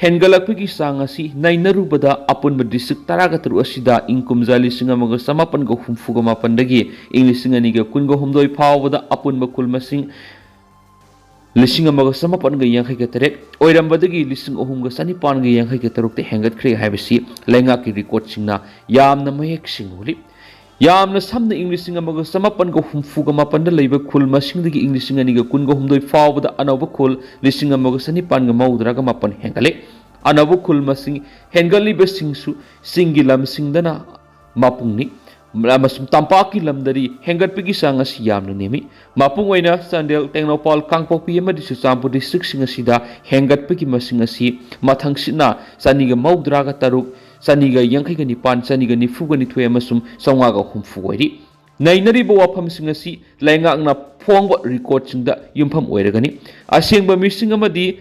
ꯍꯦꯟꯒꯠꯂꯛꯄꯒꯤ ꯆꯥꯡ ꯑꯁꯤ ꯅꯩꯅꯔꯨꯕꯗ ꯑꯄꯨꯟꯕ ꯗꯤꯁꯇ꯭ꯔꯤꯛ ꯇꯔꯥꯒ ꯇꯔꯨꯛ ꯑꯁꯤꯗ ꯏꯪ ꯀꯨꯝꯖꯥ ꯂꯤꯁꯤꯡ ꯑꯃꯒ ꯆꯃꯥꯄꯟꯒ ꯍꯨꯝꯐꯨꯒ ꯃꯥꯄꯟꯗꯒꯤ ꯏꯪ ꯂꯤꯁꯤꯡ ꯑꯅꯤꯒ ꯀꯨꯟꯒ ꯍꯨꯝꯗꯣꯏ ꯐꯥꯎꯕꯗ ꯑꯄꯨꯟꯕ ꯈꯨꯜ ꯃꯁꯤꯡ ꯂꯤꯁꯤꯡ ꯑꯃꯒ ꯆꯃꯥꯄꯟꯒ ꯌꯥꯡꯈꯩꯒ ꯇꯔꯦꯠ ꯑꯣꯏꯔꯝꯕꯗꯒꯤ ꯂꯤꯁꯤꯡ ꯑꯍꯨꯝꯒ ꯆꯅꯤꯄꯥꯟꯒ ꯌꯥꯡꯈꯩꯒ ꯇꯔꯨꯛꯇ ꯍꯦꯟꯒꯠꯈ꯭ꯔꯦ ꯍꯥꯏꯕꯁꯤ ꯂꯩꯉꯥꯛꯀꯤ ꯔꯦꯀꯣꯔꯗꯁꯤꯡꯅ ꯌꯥꯝꯅ ꯃꯌꯦꯛ ꯁꯦꯡꯅ ꯎꯠꯂꯤ꯫ ꯌꯥꯝꯅ ꯁꯝꯅ ꯏꯪ ꯂꯤꯁꯤꯡ ꯑꯃꯒ ꯆꯃꯥꯄꯟꯒ ꯍꯨꯝꯐꯨꯒ ꯃꯥꯄꯟꯗ ꯂꯩꯕ ꯈꯨꯜ ꯃꯁꯤꯡꯗꯒꯤ ꯏꯪ ꯂꯤꯁꯤꯡ ꯑꯅꯤꯒ ꯀꯨꯟꯒ ꯍꯨꯝꯗꯣꯏ ꯐꯥꯎꯕꯗ ꯑꯅꯧꯕ ꯈꯨꯜ ꯂꯤꯁꯤꯡ ꯑꯃꯒ ꯆꯅꯤꯄꯥꯟꯒ ꯃꯧꯗ꯭ꯔꯥꯒ ꯃꯥꯄꯟ ꯍꯦꯟꯒꯠꯂꯦ꯫ ꯑꯅꯧꯕ ꯈꯨꯜ ꯃꯁꯤꯡ ꯍꯦꯟꯒꯠꯂꯤꯕꯁꯤꯡꯁꯨ ꯆꯤꯡꯒꯤ ꯂꯝꯁꯤꯡꯗꯅ ꯃꯄꯨꯡꯅꯤ꯫ ꯑꯃꯁꯨꯡ ꯇꯝꯄꯥꯛꯀꯤ ꯂꯝꯗꯗꯤ ꯍꯦꯟꯒꯠꯄꯒꯤ ꯆꯥꯡ ꯑꯁꯤ ꯌꯥꯝꯅ ꯅꯦꯝꯃꯤ꯫ ꯃꯄꯨꯡ ꯑꯣꯏꯅ ꯆꯥꯟꯗꯦꯜ, ꯇꯦꯡꯅꯧꯄꯥꯜ, ꯀꯥꯡꯄꯣꯛꯄꯤ ꯑꯃꯗꯤ ꯆꯨꯔꯆꯥꯟꯄꯨꯔ ꯗꯤꯁꯇ꯭ꯔꯤꯛꯁꯤꯡ ꯑꯁꯤꯗ ꯍꯦꯟꯒꯠꯄꯒꯤ ꯃꯁꯤꯡ ꯑꯁꯤ ꯃꯊꯪꯁꯤꯠꯅ ꯆꯅꯤꯒ ꯃꯧꯗ꯭ꯔꯥꯒ ꯇꯔꯨꯛ, ꯆꯅꯤꯒ ꯌꯥꯡꯈꯩꯒ ꯅꯤꯄꯥꯟ, ꯆꯅꯤꯒ ꯅꯤꯐꯨꯒ ꯅꯤꯊꯣꯏ ꯑꯃꯁꯨꯡ ꯆꯥꯝꯃꯉꯥꯒ ꯍꯨꯝꯐꯨ ꯑꯣꯏꯔꯤ꯫ ꯅꯩꯅꯔꯤꯕ ꯋꯥꯐꯝꯁꯤꯡ ꯑꯁꯤ ꯂꯩꯉꯥꯛꯅ ꯐꯣꯡꯕ ꯔꯦꯀꯣꯔꯗꯁꯤꯡꯗ ꯌꯨꯝꯐꯝ ꯑꯣꯏꯔꯒꯅꯤ꯫ ꯑꯁꯦꯡꯕ ꯃꯤꯁꯤꯡ ꯑꯃꯗꯤ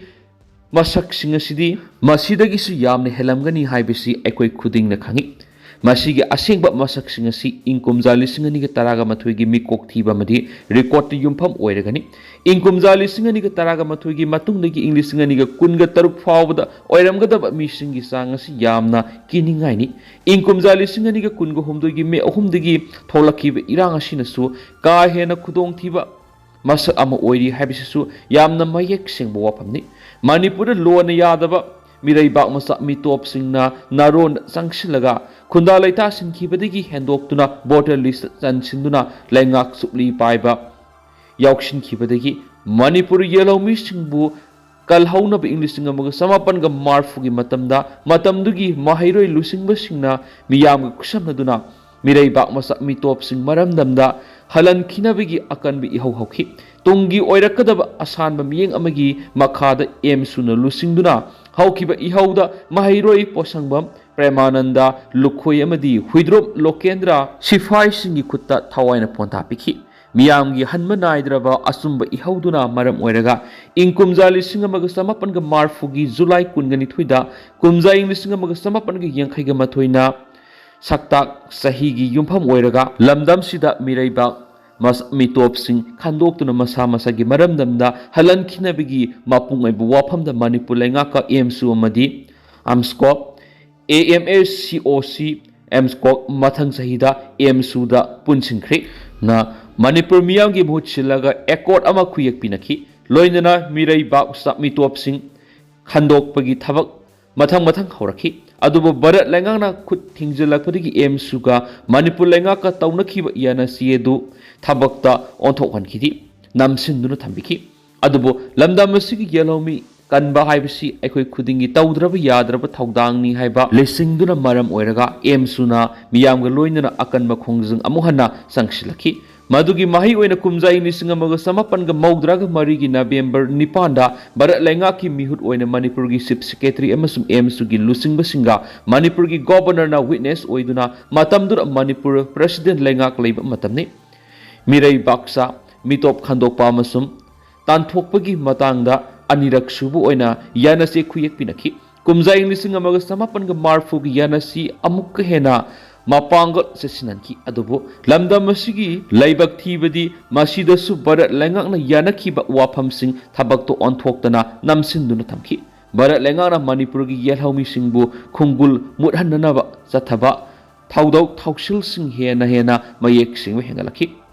ꯃꯁꯛꯁꯤꯡ ꯑꯁꯤꯗꯤ ꯃꯁꯤꯗꯒꯤꯁꯨ ꯌꯥꯝꯅ ꯍꯦꯜꯂꯝꯒꯅꯤ ꯍꯥꯏꯕꯁꯤ ꯑꯩꯈꯣꯏ ꯈꯨꯗꯤꯡꯅ ꯈꯪꯏ꯫ ꯃꯁꯤꯒꯤ ꯑꯁꯦꯡꯕ ꯃꯁꯛꯁꯤꯡ ꯑꯁꯤ ꯏꯪ ꯀꯨꯝꯖꯥ ꯂꯤꯁꯤꯡ ꯑꯅꯤꯒ ꯇꯔꯥꯒ ꯃꯥꯊꯣꯏꯒꯤ ꯃꯤꯀꯣꯛ ꯊꯤꯕ ꯑꯃꯗꯤ ꯔꯦꯀꯣꯔꯗꯇ ꯌꯨꯝꯐꯝ ꯑꯣꯏꯔꯒꯅꯤ꯫ ꯏꯪ ꯀꯨꯝꯖꯥ ꯂꯤꯁꯤꯡ ꯑꯅꯤꯒ ꯇꯔꯥꯒ ꯃꯥꯊꯣꯏꯒꯤ ꯃꯇꯨꯡꯗꯒꯤ ꯏꯪ ꯂꯤꯁꯤꯡ ꯑꯅꯤꯒ ꯀꯨꯟꯒ ꯇꯔꯨꯛ ꯐꯥꯎꯕꯗ ꯑꯣꯏꯔꯝꯒꯗꯕ ꯃꯤꯁꯤꯡꯒꯤ ꯆꯥꯡ ꯑꯁꯤ ꯌꯥꯝꯅ ꯀꯤꯅꯤꯡꯉꯥꯏꯅꯤ꯫ ꯏꯪ ꯀꯨꯝꯖꯥ ꯂꯤꯁꯤꯡ ꯑꯅꯤꯒ ꯀꯨꯟꯒ ꯍꯨꯝꯗꯣꯏꯒꯤ ꯃꯦ ꯑꯍꯨꯝꯗꯒꯤ ꯊꯣꯛꯂꯛꯈꯤꯕ ꯏꯔꯥꯡ ꯑꯁꯤꯅꯁꯨ ꯀꯥ ꯍꯦꯟꯅ ꯈꯨꯗꯣꯡꯊꯤꯕ ꯃꯁꯛ ꯑꯃ ꯑꯣꯏꯔꯤ ꯍꯥꯏꯕꯁꯤꯁꯨ ꯌꯥꯝꯅ ꯃꯌꯦꯛ ꯁꯦꯡꯕ ꯋꯥꯐꯝꯅꯤ꯫ ꯃꯅꯤꯄꯨꯔꯗ ꯂꯣꯟꯅ ꯌꯥꯗꯕ ꯃꯤꯔꯩꯕꯥꯛ ꯃꯆꯥ ꯃꯤꯇꯣꯞꯁꯤꯡꯅ ꯅꯥꯔꯣꯟꯗ ꯆꯪꯁꯤꯜꯂꯒ ꯈꯨꯟꯗꯥ ꯂꯩꯇꯥꯁꯤꯟꯈꯤꯕꯗꯒꯤ ꯍꯦꯟꯗꯣꯛꯇꯨꯅ ꯚꯣꯇꯔ ꯂꯤꯁꯇ ꯆꯟꯁꯤꯟꯗꯨꯅ ꯂꯩꯉꯥꯛ ꯁꯨꯞꯂꯤ ꯄꯥꯏꯕ ꯌꯥꯎꯁꯤꯟꯈꯤꯕꯗꯒꯤ ꯃꯅꯤꯄꯨꯔ ꯌꯦꯜꯍꯧꯃꯤꯁꯤꯡꯕꯨ ꯀꯜꯍꯧꯅꯕ ꯏꯪ ꯂꯤꯁꯤꯡ ꯑꯃꯒ ꯆꯃꯥꯄꯟꯒ ꯃꯔꯐꯨꯒꯤ ꯃꯇꯝꯗ ꯃꯇꯝꯗꯨꯒꯤ ꯃꯍꯩꯔꯣꯏ ꯂꯨꯆꯤꯡꯕꯁꯤꯡꯅ ꯃꯤꯌꯥꯝꯒ ꯈꯨꯠꯁꯝꯅꯗꯨꯅ ꯃꯤꯔꯩꯕꯥꯛ ꯃꯆꯥ ꯃꯤꯇꯣꯞꯁꯤꯡ ꯃꯔꯝꯗꯝꯗ ꯍꯜꯍꯟꯈꯤꯅꯕꯒꯤ ꯑꯀꯟꯕ ꯏꯍꯧ ꯍꯧꯈꯤ꯫ ꯇꯨꯡꯒꯤ ꯑꯣꯏꯔꯛꯀꯗꯕ ꯑꯁꯥꯟꯕ ꯃꯤꯠꯌꯦꯡ ꯑꯃꯒꯤ ꯃꯈꯥꯗ ꯑꯦꯝꯁꯨꯅ ꯂꯨꯆꯤꯡꯗꯨꯅ ꯍꯧꯈꯤꯕ ꯏꯍꯧꯗ ꯃꯍꯩꯔꯣꯏ ꯄꯣꯠꯁꯪꯕꯝ ꯄ꯭ꯔꯦꯃꯥꯅꯟꯗ ꯂꯨꯈꯣꯏ ꯑꯃꯗꯤ ꯍꯨꯏꯗ꯭ꯔꯣꯞ ꯂꯣꯀꯦꯟꯗ꯭ꯔ ꯁꯤꯐꯥꯏꯁꯤꯡꯒꯤ ꯈꯨꯠꯇ ꯊꯋꯥꯏꯅ ꯄꯣꯟꯊꯥ ꯄꯤꯈꯤ꯫ ꯃꯤꯌꯥꯝꯒꯤ ꯍꯟꯕ ꯅꯥꯏꯗ꯭ꯔꯕ ꯑꯆꯨꯝꯕ ꯏꯍꯧꯗꯨꯅ ꯃꯔꯝ ꯑꯣꯏꯔꯒ ꯏꯪ ꯀꯨꯝꯖꯥ ꯂꯤꯁꯤꯡ ꯑꯃꯒ ꯆꯃꯥꯄꯟꯒ ꯃꯔꯐꯨꯒꯤ ꯖꯨꯂꯥꯏ ꯀꯨꯟꯒ ꯅꯤꯊꯣꯏꯗ ꯀꯨꯝꯖꯥ ꯏꯪ ꯂꯤꯁꯤꯡ ꯑꯃꯒ ꯆꯃꯥꯄꯟꯒ ꯌꯥꯡꯈꯩꯒ ꯃꯥꯊꯣꯏꯅ ꯁꯛꯇꯥꯛ ꯆꯍꯤꯒꯤ ꯌꯨꯝꯐꯝ ꯑꯣꯏꯔꯒ ꯂꯝꯗꯝꯁꯤꯗ ꯃꯤꯔꯩꯕꯥꯛ ꯃꯁ-, ꯃꯤꯇꯣꯞꯁꯤꯡ ꯈꯟꯗꯣꯛꯇꯨꯅ ꯃꯁꯥ ꯃꯁꯥꯒꯤ ꯃꯔꯝꯗꯝꯗ ꯍꯜꯍꯟꯈꯤꯅꯕꯒꯤ ꯃꯄꯨꯡ ꯑꯣꯏꯕ ꯋꯥꯐꯝꯗ ꯃꯅꯤꯄꯨꯔ ꯂꯩꯉꯥꯛꯀ ꯑꯦꯝꯁꯨ ꯑꯃꯗꯤ ꯑꯝꯁꯀꯣꯞ, ꯑꯦ ꯑꯦꯝ ꯑꯦꯁ ꯁꯤ ꯑꯣ ꯁꯤ, ꯑꯦꯝꯁꯀꯣꯛ ꯃꯊꯪ ꯆꯍꯤꯗ ꯑꯦꯝꯁꯨꯗ ꯄꯨꯟꯁꯤꯟꯈ꯭ꯔꯤ꯫ ꯅ ꯃꯅꯤꯄꯨꯔ ꯃꯤꯌꯥꯝꯒꯤ ꯃꯍꯨꯠ ꯁꯤꯜꯂꯒ ꯑꯦꯀꯣꯔꯗ ꯑꯃ ꯈꯨꯌꯦꯛ ꯄꯤꯅꯈꯤ꯫ ꯂꯣꯏꯅꯅ ꯃꯤꯔꯩꯕꯥꯛ ꯃꯤꯇꯣꯞꯁꯤꯡ ꯈꯟꯗꯣꯛꯄꯒꯤ ꯊꯕꯛ ꯃꯊꯪ ꯃꯊꯪ ꯍꯧꯔꯛꯈꯤ꯫ ꯑꯗꯨꯕꯨ ꯚꯥꯔꯠ ꯂꯩꯉꯥꯛꯅ ꯈꯨꯠ ꯊꯤꯡꯖꯤꯜꯂꯛꯄꯗꯒꯤ ꯑꯦꯝꯁꯨꯒ ꯃꯅꯤꯄꯨꯔ ꯂꯩꯉꯥꯛꯀ ꯇꯧꯅꯈꯤꯕ ꯌꯥꯅꯁꯤ ꯑꯗꯨ ꯊꯕꯛꯇ ꯑꯣꯟꯊꯣꯛꯍꯟꯈꯤꯗꯦ, ꯅꯝꯁꯤꯟꯗꯨꯅ ꯊꯝꯕꯤꯈꯤ꯫ ꯑꯗꯨꯕꯨ ꯂꯝꯗꯝ ꯑꯁꯤꯒꯤ ꯌꯦꯜꯍꯧꯃꯤ ꯀꯟꯕ ꯍꯥꯏꯕꯁꯤ ꯑꯩꯈꯣꯏ ꯈꯨꯗꯤꯡꯒꯤ ꯇꯧꯗ꯭ꯔꯕ ꯌꯥꯗ꯭ꯔꯕ ꯊꯧꯗꯥꯡꯅꯤ ꯍꯥꯏꯕ ꯂꯩꯁꯤꯡꯗꯨꯅ ꯃꯔꯝ ꯑꯣꯏꯔꯒ ꯑꯦꯝꯁꯨꯅ ꯃꯤꯌꯥꯝꯒ ꯂꯣꯏꯅꯅ ꯑꯀꯟꯕ ꯈꯣꯡꯖꯪ ꯑꯃꯨꯛ ꯍꯟꯅ ꯆꯪꯁꯤꯜꯂꯛꯈꯤ꯫ ꯃꯗꯨꯒꯤ ꯃꯍꯩ ꯑꯣꯏꯅ ꯀꯨꯝꯖꯥ ꯏꯪ ꯂꯤꯁꯤꯡ ꯑꯃꯒ ꯆꯃꯥꯄꯟꯒ ꯃꯧꯗ꯭ꯔꯥꯒ ꯃꯔꯤꯒꯤ ꯅꯕꯦꯝꯕꯔ ꯅꯤꯄꯥꯟꯗ ꯚꯥꯔꯠ ꯂꯩꯉꯥꯛꯀꯤ ꯃꯤꯍꯨꯠ ꯑꯣꯏꯅ ꯃꯅꯤꯄꯨꯔꯒꯤ ꯆꯤꯐ ꯁꯦꯀ꯭ꯔꯦꯇꯔꯤ ꯑꯃꯁꯨꯡ ꯑꯦꯝꯁꯨꯒꯤ ꯂꯨꯆꯤꯡꯕꯁꯤꯡꯒ ꯃꯅꯤꯄꯨꯔꯒꯤ ꯒꯣꯕꯔꯅꯔꯅ ꯋꯤꯠꯅꯦꯁ ꯑꯣꯏꯗꯨꯅ ꯃꯇꯝꯗꯨꯗ ꯃꯅꯤꯄꯨꯔ ꯄ꯭ꯔꯦꯁꯤꯗꯦꯟꯠ ꯂꯩꯉꯥꯛ ꯂꯩꯕ ꯃꯇꯝꯅꯤ꯫ ꯃꯤꯔꯩꯕꯥꯛꯆꯥ ꯃꯤꯇꯣꯞ ꯈꯟꯗꯣꯛꯄ ꯑꯃꯁꯨꯡ ꯇꯥꯟꯊꯣꯛꯄꯒꯤ ꯃꯇꯥꯡꯗ ꯑꯅꯤꯔꯛ ꯁꯨꯕ ꯑꯣꯏꯅ ꯌꯥꯅꯆꯦ ꯈꯨꯌꯦꯛ ꯄꯤꯅꯈꯤ꯫ ꯀꯨꯝꯖꯥ ꯏꯪ ꯂꯤꯁꯤꯡ ꯑꯃꯒ ꯆꯃꯥꯄꯟꯒ ꯃꯔꯐꯨꯒꯤ ꯌꯥꯅꯆꯦ ꯑꯃꯨꯛꯀ ꯍꯦꯟꯅ ꯃꯄꯥꯡꯒꯜ ꯆꯦꯠꯁꯤꯟꯍꯟꯈꯤ꯫ ꯑꯗꯨꯕꯨ ꯂꯝꯗꯝ ꯑꯁꯤꯒꯤ ꯂꯥꯏꯕꯛ ꯊꯤꯕꯗꯤ ꯃꯁꯤꯗꯁꯨ ꯚꯥꯔꯠ ꯂꯩꯉꯥꯛꯅ ꯌꯥꯅꯈꯤꯕ ꯋꯥꯐꯝꯁꯤꯡ ꯊꯕꯛꯇ ꯑꯣꯟꯊꯣꯛꯇꯅ ꯅꯝꯁꯤꯟꯗꯨꯅ ꯊꯝꯈꯤ꯫ ꯚꯥꯔꯠ ꯂꯩꯉꯥꯛꯅ ꯃꯅꯤꯄꯨꯔꯒꯤ ꯌꯦꯜꯍꯧꯃꯤꯁꯤꯡꯕꯨ ꯈꯨꯡꯒꯨꯜ ꯃꯨꯠꯍꯟꯅꯅꯕ ꯆꯠꯊꯕ ꯊꯧꯗꯣꯛ ꯊꯧꯁꯤꯜꯁꯤꯡ ꯍꯦꯟꯅ ꯍꯦꯟꯅ ꯃꯌꯦꯛ ꯁꯦꯡꯕ ꯍꯦꯟꯒꯠꯂꯛꯈꯤ꯫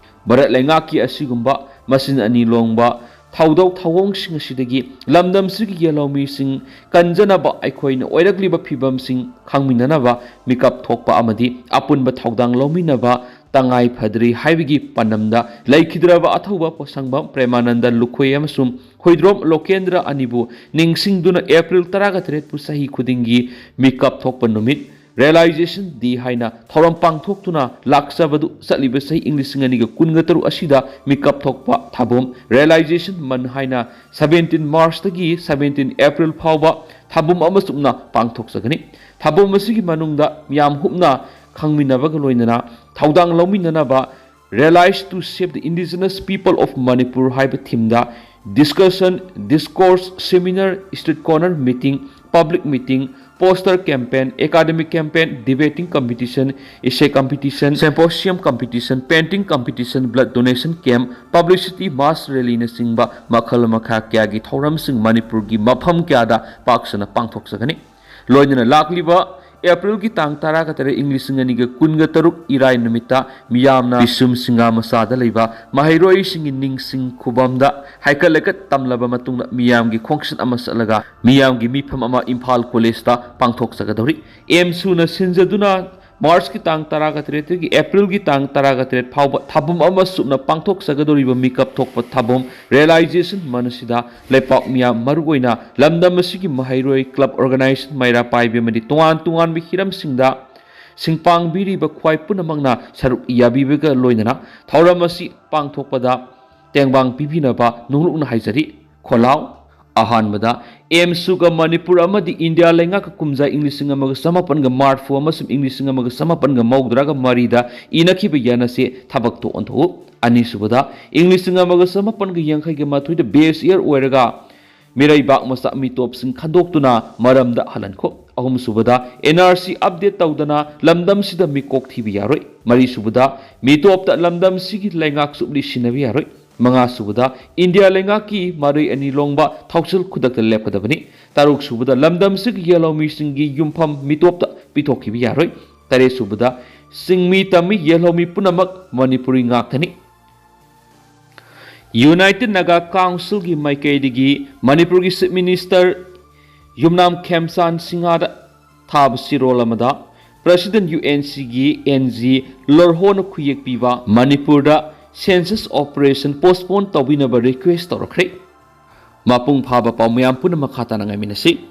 ꯚꯥꯔꯠ ꯂꯩꯉꯥꯛꯀꯤ ꯑꯁꯤꯒꯨꯝꯕ ꯃꯆꯤꯟ ꯑꯅꯤ ꯂꯣꯡꯕ ꯊꯧꯗꯣꯛ ꯊꯧꯑꯣꯡꯁꯤꯡ ꯑꯁꯤꯗꯒꯤ ꯂꯝꯗꯝꯁꯤꯒꯤ ꯌꯦꯜꯍꯧꯃꯤꯁꯤꯡ ꯀꯟꯖꯅꯕ ꯑꯩꯈꯣꯏꯅ ꯑꯣꯏꯔꯛꯂꯤꯕ ꯐꯤꯕꯝꯁꯤꯡ ꯈꯪꯃꯤꯟꯅꯅꯕ ꯃꯤꯀꯞ ꯊꯣꯛꯄ ꯑꯃꯗꯤ ꯑꯄꯨꯟꯕ ꯊꯧꯗꯥꯡ ꯂꯧꯃꯤꯟꯅꯕ ꯇꯉꯥꯏ ꯐꯗ꯭ꯔꯤ ꯍꯥꯏꯕꯒꯤ ꯄꯥꯟꯗꯝꯗ ꯂꯩꯈꯤꯗ꯭ꯔꯕ ꯑꯊꯧꯕ ꯄꯣꯠꯁꯪꯕꯝ ꯄ꯭ꯔꯦꯃꯥꯅꯟꯗ ꯂꯨꯈꯣꯏ ꯑꯃꯁꯨꯡ ꯍꯣꯏꯗ꯭ꯔꯣꯝ ꯂꯣꯀꯦꯟꯗ꯭ꯔ ꯑꯅꯤꯕꯨ ꯅꯤꯡꯁꯤꯡꯗꯨꯅ ꯑꯦꯄ꯭ꯔꯤꯜ ꯇꯔꯥꯒ ꯇꯔꯦꯠꯄꯨ ꯆꯍꯤ ꯈꯨꯗꯤꯡꯒꯤ ꯃꯤꯀꯞ ꯊꯣꯛꯄ ꯅꯨꯃꯤꯠ, Realization Day ꯍꯥꯏꯅ ꯊꯧꯔꯝ ꯄꯥꯡꯊꯣꯛꯇꯨꯅ ꯂꯥꯛꯆꯕꯗꯨ ꯆꯠꯂꯤꯕ ꯆꯍꯤ ꯏꯪ ꯂꯤꯁꯤꯡ ꯑꯅꯤꯒ ꯀꯨꯟꯒ ꯇꯔꯨꯛ ꯑꯁꯤꯗ ꯃꯤꯀꯞ ꯊꯣꯛꯄ ꯊꯥꯕꯣꯝ, Realization Month ꯍꯥꯏꯅ seventeen March ꯇꯒꯤ seventeen April ꯐꯥꯎꯕ ꯊꯥꯕꯣꯝ ꯑꯃ ꯆꯨꯞꯅ ꯄꯥꯡꯊꯣꯛꯆꯒꯅꯤ꯫ ꯊꯥꯕꯣꯝ ꯑꯁꯤꯒꯤ ꯃꯅꯨꯡꯗ ꯃꯤꯌꯥꯝ ꯍꯨꯞꯅ ꯈꯪꯃꯤꯟꯅꯕꯒ ꯂꯣꯏꯅꯅ ꯊꯧꯗꯥꯡ ꯂꯧꯃꯤꯟꯅꯅꯕ Realize to Save the Indigenous People of Manipur ꯍꯥꯏꯕ ꯊꯤꯝꯗ discussion, discourse, seminar, street corner meeting, public meeting, poster campaign, academic campaign, debating competition, essay competition, symposium competition, painting competition, blood donation camp, publicity, mass rallyꯅꯆꯤꯡꯕ ꯃꯈꯜ ꯃꯈꯥ ꯀꯌꯥꯒꯤ ꯊꯧꯔꯝꯁꯤꯡ ꯃꯅꯤꯄꯨꯔꯒꯤ ꯃꯐꯝ ꯀꯌꯥꯗ ꯄꯥꯛ ꯁꯟꯅ ꯄꯥꯡꯊꯣꯛꯆꯒꯅꯤ꯫ ꯂꯣꯏꯅꯅ ꯂꯥꯛꯂꯤꯕ ꯑꯦꯄ꯭ꯔꯤꯜꯒꯤ ꯇꯥꯡ ꯇꯔꯥꯒ ꯇꯔꯦꯠ, ꯏꯪ ꯂꯤꯁꯤꯡ ꯑꯅꯤꯒ ꯀꯨꯟꯒ ꯇꯔꯨꯛ, ꯏꯔꯥꯏ ꯅꯨꯃꯤꯠꯇ ꯃꯤꯌꯥꯝꯅ ꯕꯤꯁꯨꯝ ꯁꯤꯡꯒꯥ ꯃꯆꯥꯗ ꯂꯩꯕ ꯃꯍꯩꯔꯣꯏꯁꯤꯡꯒꯤ ꯅꯤꯡꯁꯤꯡ ꯈꯨꯕꯝꯗ ꯍꯥꯏꯀꯠ ꯂꯩꯀꯠ ꯇꯝꯂꯕ ꯃꯇꯨꯡꯗ ꯃꯤꯌꯥꯝꯒꯤ ꯈꯣꯡꯆꯠ ꯑꯃ ꯆꯠꯂꯒ ꯃꯤꯌꯥꯝꯒꯤ ꯃꯤꯐꯝ ꯑꯃ ꯏꯝꯐꯥꯜ ꯀꯣꯂꯦꯖꯇ ꯄꯥꯡꯊꯣꯛꯆꯒꯗꯧꯔꯤ꯫ ꯑꯦꯝꯁꯨꯅ ꯁꯤꯟꯖꯗꯨꯅ ꯃꯥꯔꯆꯀꯤ ꯇꯥꯡ ꯇꯔꯥꯒ ꯇꯔꯦꯠꯇꯒꯤ ꯑꯦꯄ꯭ꯔꯤꯜꯒꯤ ꯇꯥꯡ ꯇꯔꯥꯒ ꯇꯔꯦꯠ ꯐꯥꯎꯕ ꯊꯥꯕꯝ ꯑꯃ ꯆꯨꯞꯅ ꯄꯥꯡꯊꯣꯛꯆꯒꯗꯧꯔꯤꯕ ꯃꯤꯀꯞ ꯊꯣꯛꯄ ꯊꯥꯕꯝ Realization Month ꯑꯁꯤꯗ ꯂꯩꯄꯥꯛ ꯃꯤꯌꯥꯝ, ꯃꯔꯨꯑꯣꯏꯅ ꯂꯝꯗꯝ ꯑꯁꯤꯒꯤ ꯃꯍꯩꯔꯣꯏ, ꯀ꯭ꯂꯕ ꯑꯣꯔꯒꯅꯥꯏꯖꯦꯁꯟ, ꯃꯩꯔꯥ ꯄꯥꯏꯕꯤ ꯑꯃꯗꯤ ꯇꯣꯉꯥꯟ ꯇꯣꯉꯥꯟꯕ ꯍꯤꯔꯝꯁꯤꯡꯗ ꯁꯤꯡꯄꯥꯡꯕꯤꯔꯤꯕ ꯈ꯭ꯋꯥꯏ ꯄꯨꯝꯅꯃꯛꯅ ꯁꯔꯨꯛ ꯌꯥꯕꯤꯕꯒ ꯂꯣꯏꯅꯅ ꯊꯧꯔꯝ ꯑꯁꯤ ꯄꯥꯡꯊꯣꯛꯄꯗ ꯇꯦꯡꯕꯥꯡ ꯄꯤꯕꯤꯅꯕ ꯅꯣꯡꯂꯨꯛꯅ ꯍꯥꯏꯖꯔꯤ꯫ ꯈꯣꯜꯂꯥꯎ꯫ ꯑꯍꯥꯟꯕꯗ, ꯑꯦꯝꯁꯨꯒ ꯃꯅꯤꯄꯨꯔ ꯑꯃꯗꯤ ꯏꯟꯗꯤꯌꯥ ꯂꯩꯉꯥꯛꯀ ꯀꯨꯝꯖꯥ ꯏꯪ ꯂꯤꯁꯤꯡ ꯑꯃꯒ ꯆꯃꯥꯄꯟꯒ ꯃꯔꯐꯨ ꯑꯃꯁꯨꯡ ꯏꯪ ꯂꯤꯁꯤꯡ ꯑꯃꯒ ꯆꯃꯥꯄꯟꯒ ꯃꯧꯗ꯭ꯔꯥꯒ ꯃꯔꯤꯗ ꯏꯅꯈꯤꯕ ꯌꯥꯅꯁꯦ ꯊꯕꯛꯇꯣ ꯑꯣꯟꯊꯣꯛꯎ꯫ ꯑꯅꯤꯁꯨꯕꯗ, ꯏꯪ ꯂꯤꯁꯤꯡ ꯑꯃꯒ ꯆꯃꯥꯄꯟꯒ ꯌꯥꯡꯈꯩꯒ ꯃꯥꯊꯣꯏꯗ base year ꯑꯣꯏꯔꯒ ꯃꯤꯔꯩꯕꯥꯛ ꯃꯆꯥ ꯃꯤꯇꯣꯞꯁꯤꯡ ꯈꯟꯗꯣꯛꯇꯨꯅ ꯃꯔꯝꯗ ꯍꯜꯍꯟꯈꯣ꯫ ꯑꯍꯨꯝꯁꯨꯕꯗ, ꯑꯦꯟ ꯑꯥꯔ ꯁꯤ update ꯇꯧꯗꯅ ꯂꯝꯗꯝꯁꯤꯗ ꯃꯤꯀꯣꯛ ꯊꯤꯕ ꯌꯥꯔꯣꯏ꯫ ꯃꯔꯤꯁꯨꯕꯗ, ꯃꯤꯇꯣꯞꯇ ꯂꯝꯗꯝꯁꯤꯒꯤ ꯂꯩꯉꯥꯛ ꯆꯨꯞꯂꯤ ꯁꯤꯟꯅꯕ ꯌꯥꯔꯣꯏ꯫ ꯃꯉꯥꯁꯨꯕꯗ, ꯏꯟꯗꯤꯌꯥ ꯂꯩꯉꯥꯛꯀꯤ ꯃꯔꯩ ꯑꯅꯤ ꯂꯣꯡꯕ ꯊꯧꯁꯤꯜ ꯈꯨꯗꯛꯇ ꯂꯦꯞꯀꯗꯕꯅꯤ꯫ ꯇꯔꯨꯛꯁꯨꯕꯗ, ꯂꯝꯗꯝꯁꯤꯒꯤ ꯌꯦꯜꯍꯧꯃꯤꯁꯤꯡꯒꯤ ꯌꯨꯝꯐꯝ ꯃꯤꯇꯣꯞꯇ ꯄꯤꯊꯣꯛꯈꯤꯕ ꯌꯥꯔꯣꯏ꯫ ꯇꯔꯦꯠꯁꯨꯕꯗ, ꯆꯤꯡꯃꯤ ꯇꯝꯃꯤ ꯌꯦꯜꯍꯧꯃꯤ ꯄꯨꯝꯅꯃꯛ ꯃꯅꯤꯄꯨꯔꯤ ꯉꯥꯛꯇꯅꯤ꯫ United Naga Councilꯒꯤ ꯃꯥꯏꯀꯩꯗꯒꯤ ꯃꯅꯤꯄꯨꯔꯒꯤ Chief Minister ꯌꯨꯝꯅꯥꯝ ꯈꯦꯝꯆꯥꯟ ꯁꯤꯡꯍꯗ ꯊꯥꯕ ꯆꯦꯔꯣꯜ ꯑꯃꯗ President UNCꯒꯤ NG Lorhoꯅ ꯈꯨꯌꯦꯛ ꯄꯤꯕ ꯃꯅꯤꯄꯨꯔꯗ census operation postpone ꯇꯧꯕꯤꯅꯕ request ꯇꯧꯔꯛꯈ꯭ꯔꯦ꯫ ꯃꯄꯨꯡ ꯐꯥꯕ ꯄꯥꯎ ꯃꯌꯥꯝ ꯄꯨꯝꯅꯃꯛ ꯃꯈꯥ ꯇꯥꯅ ꯉꯥꯏꯃꯤꯟꯅꯁꯤ꯫